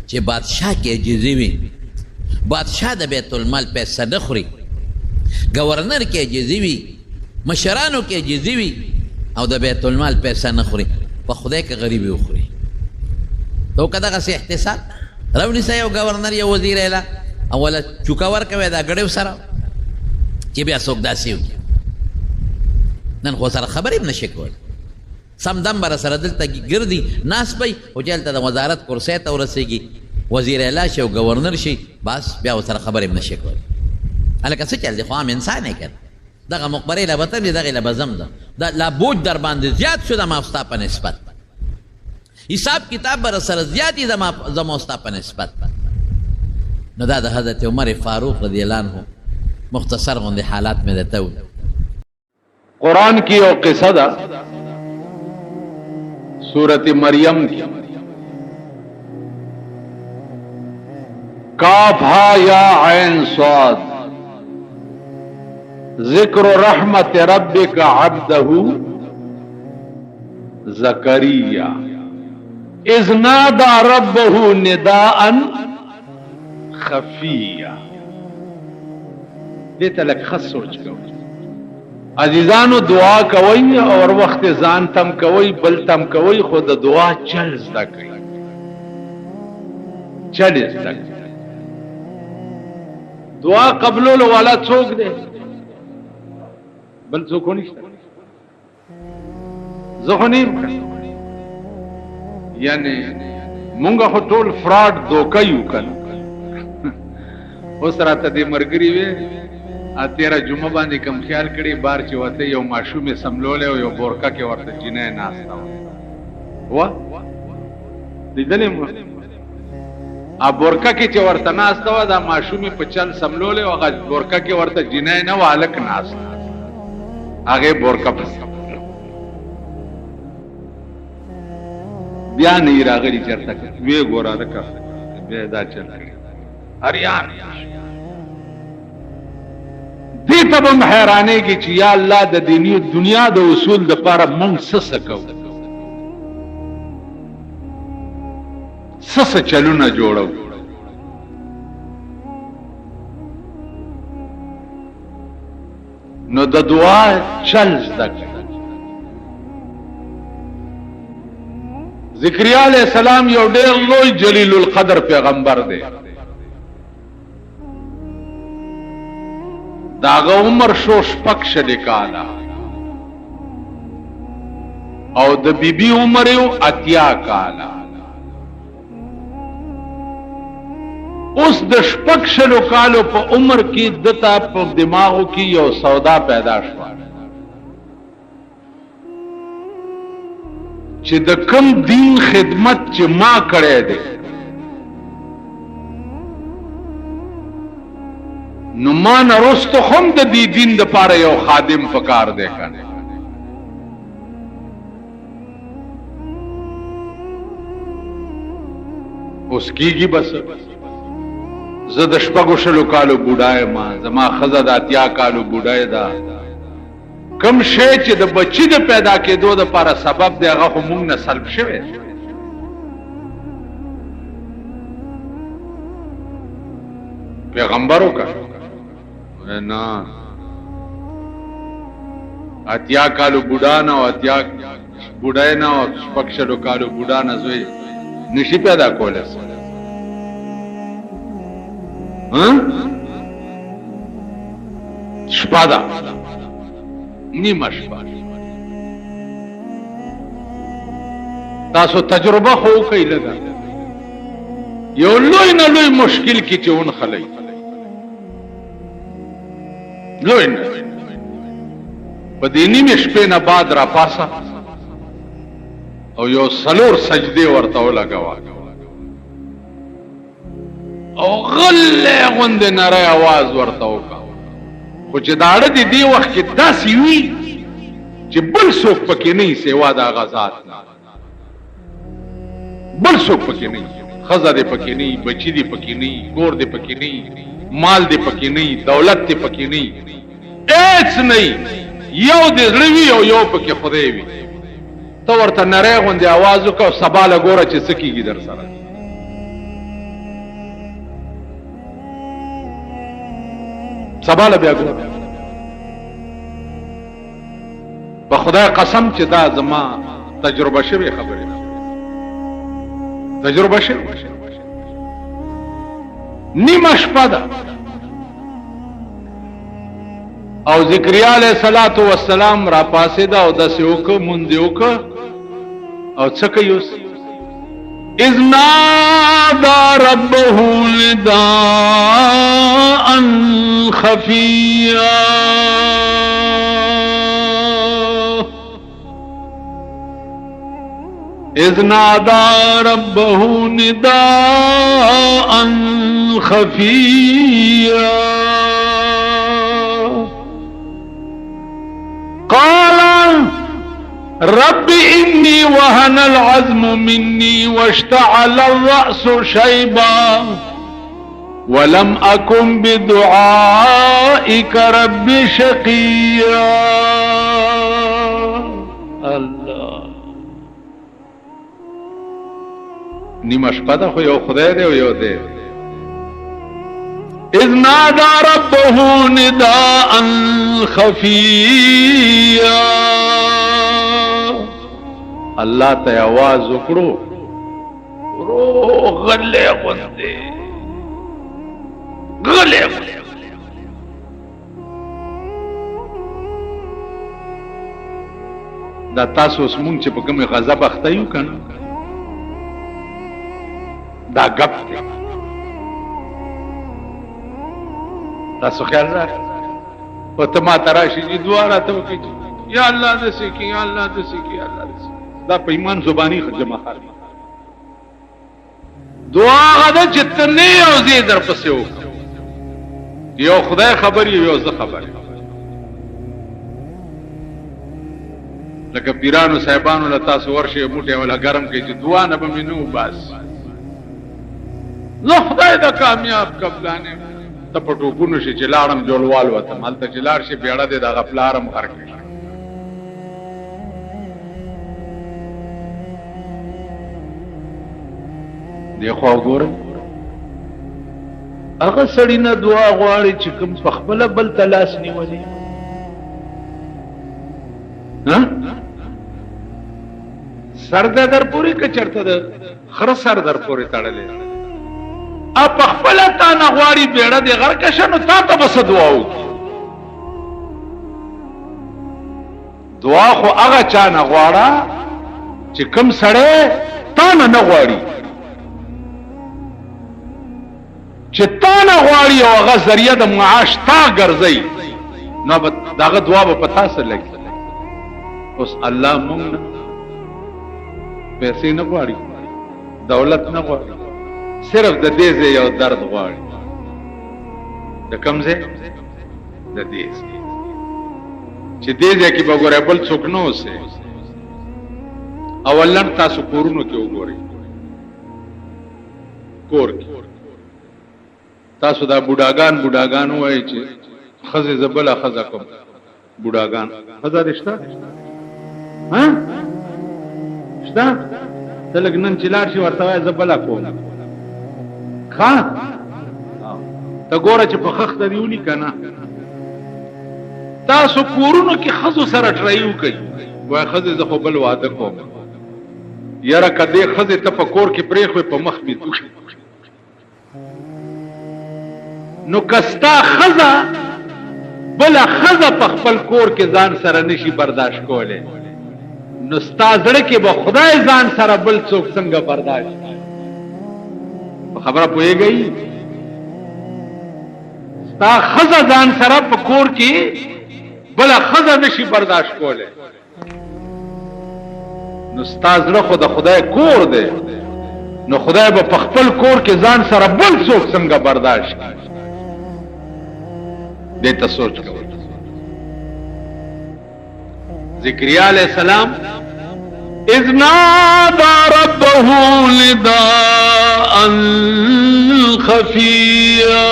چې بادشاه کې عاجزي وي، بادشاه د بیت المال پیسه نه خوري، ګورنر کې عاجزي وي، مشرانو کې عاجزي وي او د بیت المال پیسه نه خوري، په خدای که غریبي وخوري. ته وکړه دغسې احتساب راونیسه، یو ګورنر یو وزیر اعلی او وله چوکه ورکوی دا ګړیو سره چې بیا څوک داسې وکړي. نن خو سره خبرې هم نشي کولی، سم دم به سره دلته ګرځي ناست به وي، خو چې هلته د وزارت کرسۍ ته ورسېږي، وزیر اعلی شي او ګورنر شي، بس بیا ورسره خبرې هم نشي کولی. هلکه څه چل دی، خو عام انسان یې که نه، دغه مقبرې له به ته ځې، دغې له به ځم زه، دا لا بوج در باندې زیات شو زما ستا په نسبت، حساب کتاب به سره زیات وي زما ستا په نسبت. نو دا د حضرت عمر فاروق رضی الله عنه مختصر غوندې حالات مې درته وویل. قرآن کې یو قصه ده، سورت مریم کې، کاف ها یا عین صاد، ذکر رحمت ربک عبده زکریا اذ نادى ربه نداء خفیا. دې ته لږ ښه سوچ کوئ عزیزانو، دعا کوئ او هر وخت ځان تم کوئ بل تم کوئ، خو د دعا چل زده کړئ، چل زده کړئ. دعا قبلولو والا څوک دی؟ بل څوک نشته، زه خو نه یم، یعنی مونږ خو ټول فراډ دوکه یو کنه. اوس راته دې مرګري وې تیره جمعه باندې کم خیال کړي بار چې وته یو ماشوم یې سملولی او یو بورکه کې ورته جینۍ ناسته وه، لیدلې مو ا بورکه کې چې ورته ناسته وه، دا ماشوم یې په چل سملولی او هغه بورکه کې ورته جینۍ نه وه، هلک ناست، هغې بورکه پسې بیا نه یې راغلي چېرته ویې ګوره هلکه بیا یې دا چل کړی اریان. دې ته به هم حیرانېږي چې یا الله د دیني دنیا د اصول دپاره مونږ څه څه کوو، څه څه چلونه جوړو. نو د دعا چل زده کړئ. زکریا علیہ السلام یو ډېر لوی جلیل القدر پیغمبر دی. د هغه عمر شو 26 کاله او د بیبي عمر یو 80 کاله. اوس د 26 کالو په عمر کې دته په دماغو کې یو سودا پیدا شوه چې د کم دین خدمت چې ما کړی دی نو ما نه وروسته هم د دې دین دپاره یو خادم پکار دی که نه. اوس کېږي بس زه د 26 کالو بوډا یم، زما ښځه د 80 کالو بوډۍ ده. کم شی چې د بچي د پیدا کېدو دپاره سبب دی هغه خو موږ نه سلب شوی دی. پیغمبر وکړه نه 80 کالو بوډا نه او 80 بوډۍ نه او 26 کالو بوډا نه زوی نشي پیدا کولی. شپه ده، نیمه شپه. تاسو تجربه خو وکړئ لږه، یو لوی نه لوی مشکل کې چې ونښلئ، لوی نه په دې نیمې شپې نه بعد راپاسه او یو 4 سجدې ورته ولګوه او غلی غوندې نری اواز ورته وکړه. خو چې داړه دې دې وخت کې داسې وي چې بل څوک پکې نه وي سوا د هغه ذات نه، بل څوک پکې نه وي، ښځه دې پکې نه وي، بچي دې پکې نه وي، کور دې پکې نه وي، مال دې پکې نه وي، دولت دې پکې نه وي، هېڅ نه وي، یو دې زړه وي او یو پکې خدای وي. ته ورته نری غوندې اواز وکړه او سبا له ګوره چې څه کېږي در سره. سبا له بیا ګوره. په خدای قسم چې دا زما تجربه شوې خبرې ده، تجربه شوې. نیمه شپه ده او زکریا علیه الصلاة والسلام را پاسېده او داسې وکړه، مونځ یې وکړه او څه کوي اوس؟ اذ نادى ربه نداء خفيا. اذ نادى ربه نداء خفيا قال رب إني وهن العزم مني واشتعل الرأس شيبا ولم أكن بدعائك رب شقيا. الله نیمه شپه ده خو یو خدای دی او یو دی. اذ نادى ربه نداء خفيا. الله ته आवाज وکړو، رو غلې غوندې، غلې غوندې. دا تاسو اوس مونږ چې په کومې غضب اخته یو که نه، دا ګپ دی. تاسو خیال راکړئ او ته ما ته راشي چې دعا راته وکړي چې یا الله داسې کړي، یا الله داسې کړي، یا الله داسې کړي. دا په ایمان زباني جمع خالي دعا هغه ده چې ته نه یې او زه یې درپسې وکړم. یو خدای خبر یو، یو زه خبر یم. لکه پیرانو صاحبانو له تاسو ورشئ موټی ولا ګرم کړئ چې دعا نه به مې نه وباسي، زه خدای د کامیاب قبلانې. ته په ټوپونو شې چې لاړم جوړوال وتم، هلته چې لاړ شې بېړه دې دغه پلار هم غرق کړي. دې خوا وګورئ، هغه سړي نه دعا غواړي چې کوم په خپله بل ته لاس نیولی. سر د در پورې که چېرته د خره سر در پورې تړلی، په خپله تا نه غواړي بېړه دې غرقه شه، نو تا ته به څه دعا وکړي؟ دعا خو هغه چا نه غواړه چې کوم سړی تا نه نه غواړي، چې تا نه غواړي او هغه ذریعه د معاش تا ګرځي، نو به دغه دعا به په تا څه لګي. اوس الله مونږ نه پیسې نه غواړي، دولت نه غواړي، صرف د دې ځای یو درد غواړي. د کوم ځای؟ د دې ځای چې دې ځای کې به ګورئ بل څوک نه اوسي. اولا تاسو کورونو کې وګورئ، کور کې تاسو دا بوډاګان بوډاګان وایي چې ښځې زه بله ښځه کوم. بوډاګان ښځه دې شته؟ ها شته؟ ته لږ نن چې لاړ شي ورته وایه زه بله کوم. ښه ته ګوره چې په خښته دې ولي که نه. تاسو کورونو کې ښځو سره ټرای وکړئ، وایه ښځې زه خو بل واده کوم، یاره که دې ښځې ته په کور کې پرېښوې په مخ مې توکي. نو که ستا ښځه بله ښځه په خپل کور کې ځان سره نشي برداشت کولی، نو ستا زړه کې به خدای ځان سره بل څوک څنګه برداشت کړي؟ په خبره پوهېږئ؟ ستا ښځه ځان سره په کور کې بله ښځه نشي برداشت کولی، نو ستا زړه خو د خدای کور دی، نو خدای به په خپل کور کې ځان سره بل څوک څنګه برداشت کړي؟ دې ته سوچ کوئ. ذکریا علیہ السلام اذ نادى ربه نداء خفيا،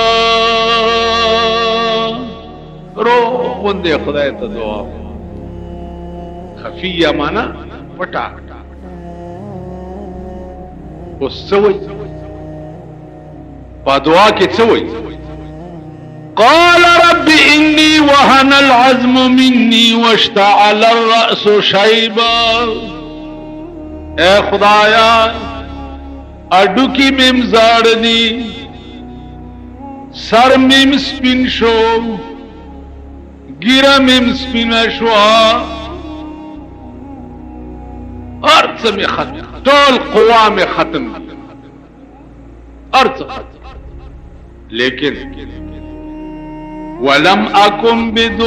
رو غوندې خدای ته دعا. خفیه معنا پټه. اوس څه وایي په دعا کې؟ څه وایي؟ قال رب إني وهن العزم مني واشتعل الرأس شيبا. اے خدایا اډوکی مم زاړ دي، سر مم سپین شو، ګیره مم سپینه شوه، هر څه مې ختم، ټول قوا مې ختم، هر څه ختم، لیکن ولم اكن بدعائك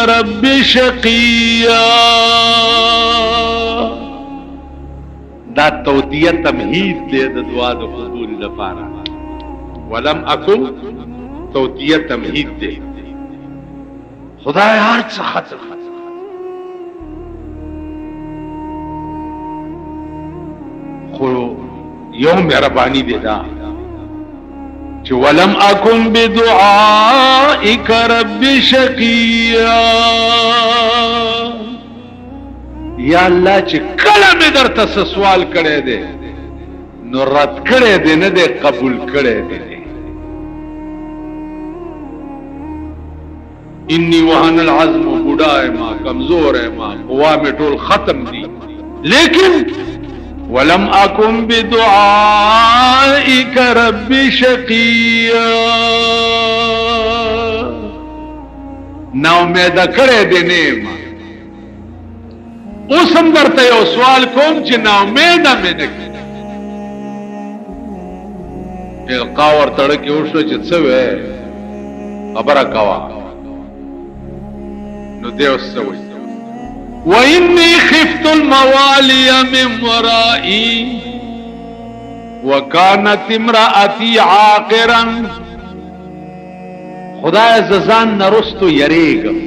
رب شقيا. دا توتیه تمهید دی د دعا د قبول لپاره. ولم اكن توتیه تمهید دی. خدای هر څه ختم، خو یو مهرباني دی دا چې ولم اكن بدعائك رب شقيا. یا الله چې کله مې درته څه سوال کړی دی نو رد کړی دی نه دی، قبول کړی دی. انی وهن العزم، بوډا یم، کمزور یم، قوا مې ټول ختم دي، لیکن ولم اكن بدعائك رب شقيا. نا امید کړی دی نه ما. اوس هم درته یو سوال کوم چې نا امیده مې نه کړې. القا ورته کې وشو چې څه وې، خبره کوه. نو دی اوس څه وایي؟ وإني خفت الموالي من ورائي وكانت امرأتي عاقرا. خدای ززان نرستو یریږم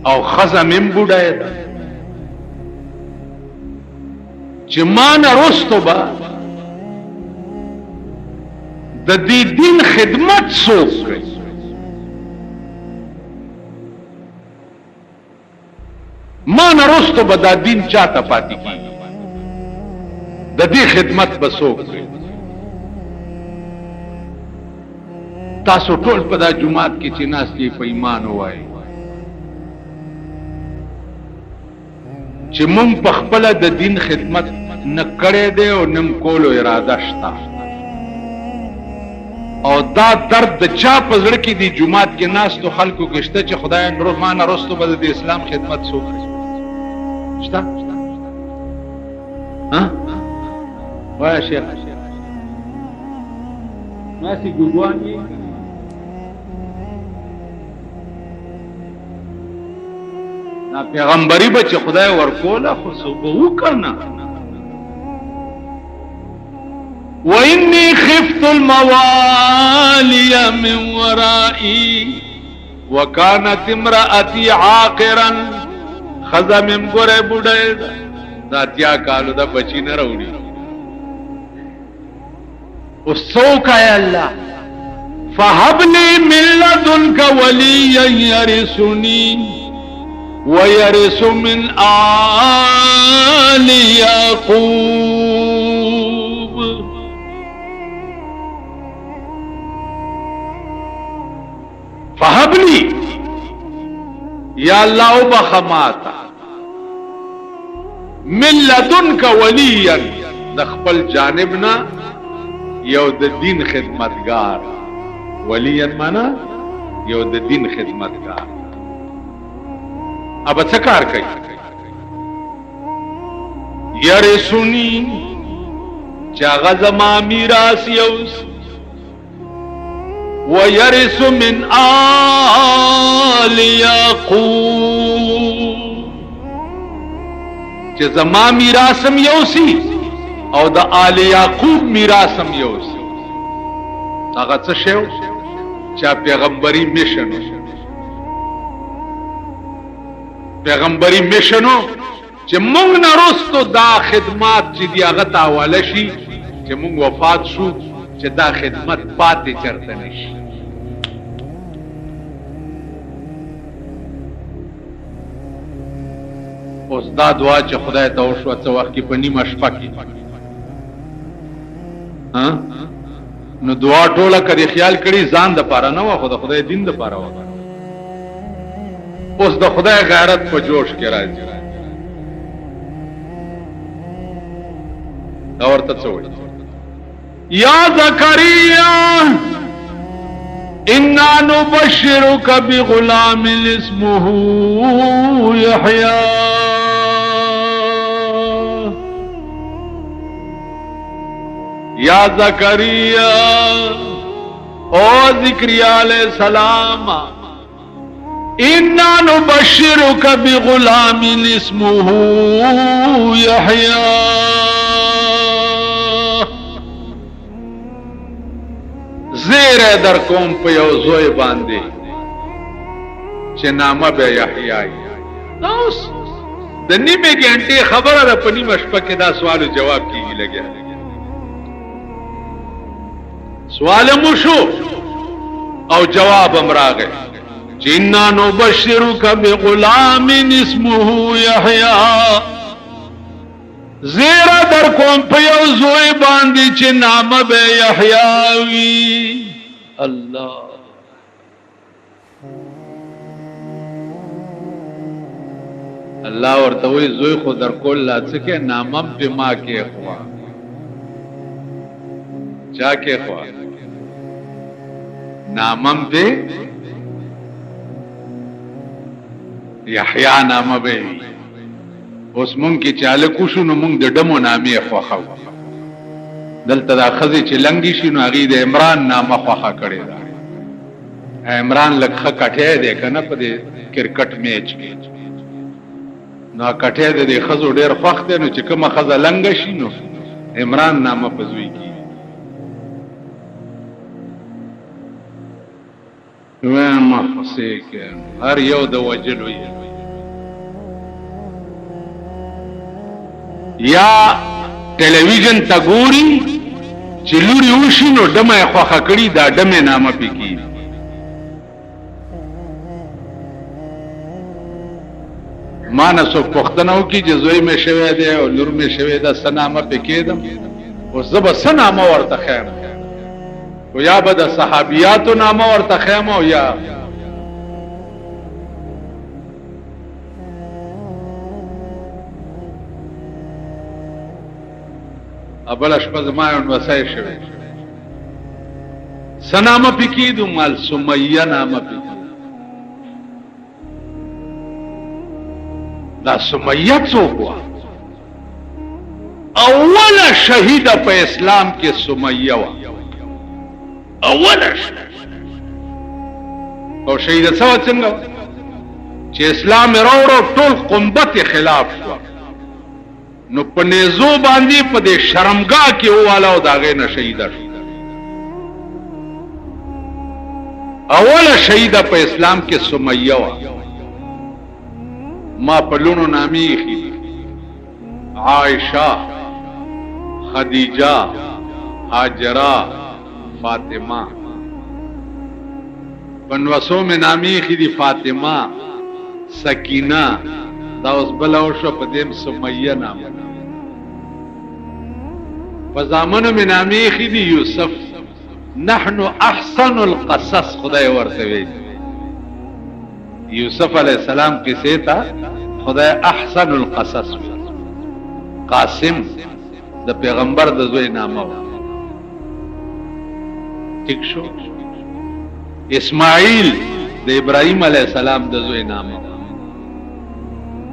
او ښځه مې هم بوډۍ ده، چې ما نه رستو به د دې دین خدمت څوک کوي؟ ما نه وروسته به دا دین چاته پاتې کېږي؟ د دې خدمت به څوک کوي؟ تاسو ټول په دا جومات کې چې ناست یئ په ایمان ووایئ چې مونږ په خپله د دین خدمت نه کړی دی او نه هم کولو اراده شته او دا درد د چا په زړه کې دی جومات کې ناستو خلکو کې شته چې خدای ما نه وروسته به د اسلام خدمت څوک شته؟ ها وایه شیخ ناسی ګوګوان یې دا پیغمبري به چې خدای ورکوله خو څه به وکنه. وإني خفت الموالي من ورائي وكانت امرأتي عاقرا. ښځه مې هم ګوره بوډۍ ده، د 80 کالو ده، بچي نه راوړي. اوس څه وکړه یا الله؟ فهب لي من لدنك وليا يرثني ويرث من آل يعقوب. فهب لي یا الله وبخښه ماته من لدنک ولیا د خپل جانب نه یو د دین خدمتګار. ولیا معنا یو د دین خدمتګار. ابا څه کار کوي؟ یرثنی، چې هغه زما میراث یوسي. ويرث من آل يعقوب، چې زما میراث هم یوسي او د آل یعقوب میراث هم یوسي. هغه څه شی و؟ چې پیغمبري میشن، پیغمبري میشن چې مونږ نه وروسته دا خدمات چې دي هغه ته حواله شي، چې مونږ وفات شو چې دا خدمت پاتې چرته نه شي. اوس دا دعا چې خدای ته وشوه څه وخت کې په نیمه شپه کې، نو دعا ټوله که دې خیال کړي ځان دپاره نه وه، خو د خدای دین دپاره وه. اوس د خدای غیرت په جوش کې راځي. دا ورته څه وایي؟ یا زکریا انا نبشرک بغلام اسمه یحیی. یا زکریا، او ذکریا علیہ السلام، انا نبشرک بغلام اسمه یحیی. زیری در کوم په یو زوی باندې چې نامه به یحیی. دا اوس د نیمې ګنټې خبره ده، په نیمه شپه کې دا سوال او جواب کیږي. لګیا سوال مو شو او جواب هم راغی چې انا نبشرک بغلام اسمه یحیی. زیرا در کوم په یو زوی باندې چې نامه به یحیی وي. الله الله ورته وایي زوی خو در کول لا څه کې، نامه هم پې ما کېښوه. چا کېښوه؟ نامه هم پې یحیی نامه به وي. اوس مونږ کې چې هلک وشو نو مونږ د ډمو نامې خوښوو. دلته دا ښځې چې لنګې شي نو هغې د عمران نامه خوښه کړې ده. عمران لږ ښه کټی دی که نه په دې کرکټ میچ کې، نو کټی د دې ښځو ډېر خوښ دی، نو چې کومه ښځه لنګه شي نو عمران نامه په زوی کېږي. ویمه خو کې هر یو د وجلو یې یا ټلویزیون ته ګوري. چې لور یې وشي نو ډمه یې خوښه کړي، دا ډمې نامه پې کېږي. ما نه څوک پوښتنه وکړي چې زوی مې شوی دی او لور مې شوې ده، څه نامه پې کېدم؟ اوس زه به څه نامه ورته ښیم؟ او یا به د صحابیاتو نامه ورته ښیم او یا بله شپه زما یو نوسی شوی، څه نامه پې کېدو؟ مال سمیه نامه پې کېدو. دا سمیه څوک وه؟ اوله شهیده په اسلام کې سمیه وه، اوله او شهیده څه وه؟ څنګه چې اسلام یې راوړو ټول قنبت یې خلاف شوه، نو په نیزو باندې په دې شرمګاه کې وواله او د هغې نه شهیده شوه. اوله شهیده په اسلام کې سمیه وه. ما په لوڼو نامې ایښي دي، عائشه، خدیجه، هاجره، فاطمه. په نوسو مې نامې ایښي دي، فاطمه، سکینه، دا اوس بله وشوه، په دې هم سمیه نامه ده. په زامنو مې نامې ایښي دي، یوسف. نحن احسن القصص خدای ورته ویلي، یوسف علیه السلام قصې ته خدای احسن القصص ویلي. قاسم د پیغمبر د زوی نامه وه، ټیک شو. اسماعیل د ابراهیم علیه السلام د زوی نامه وه.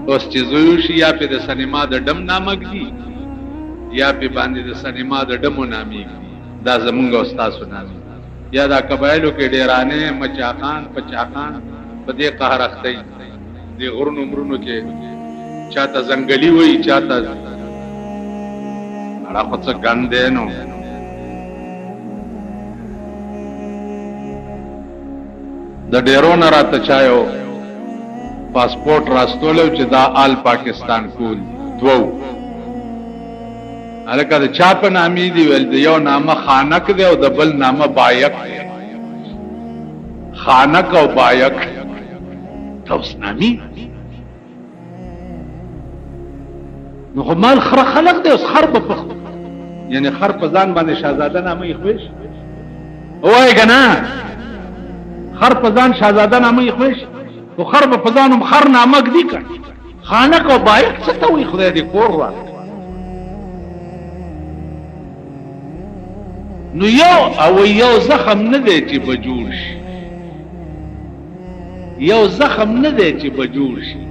اوس چې زوی وشي یا پې د سینما د ډم نامه ږدي یا پې باندې د سینما د ډمو نامې ږدي. دا زمونږ او ستاسو نامې یا دا قبایلو کې ډیرانې، مچاخان، پچاخان په دې قهر اخته وي. دې غرونو مرونو کې چاته ځنګلي وایي، چاته اړه خو څه ګند دی نو. د ډیرو نه راته چا یو پاسپورټ راستولی چې دا آل پاکستان کول دي، دوه هلکه د چا په نامې دي؟ ویل د یو نامه خانک دی او د بل نامه بایک دی. خانک او بایک دا اوس نامې نو خو مال خره خلق دی. اوس خر به په یعنی خر په ځان باندې شاهزاده نامه یې خوښ وایي که نه؟ خر په ځان شاهزاده نامه یې خوښ، خو خر به په ځان هم خر نامه ږدي که خانک او بایک څه ته وایي؟ خدای دې کور راکړي. نو یو او یو زخم نه دی چې به جوړ شي، یو زخم نه دی چې به جوړ شي،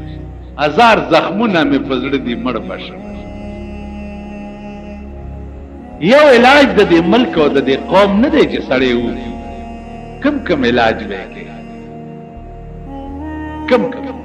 هزار زخمونه مې په زړه دي مړ به شم. یو علاج د دې ملک او د دې قوم نه دی چې سړی وکړي، کم کم علاج به یې کوي، کم کم.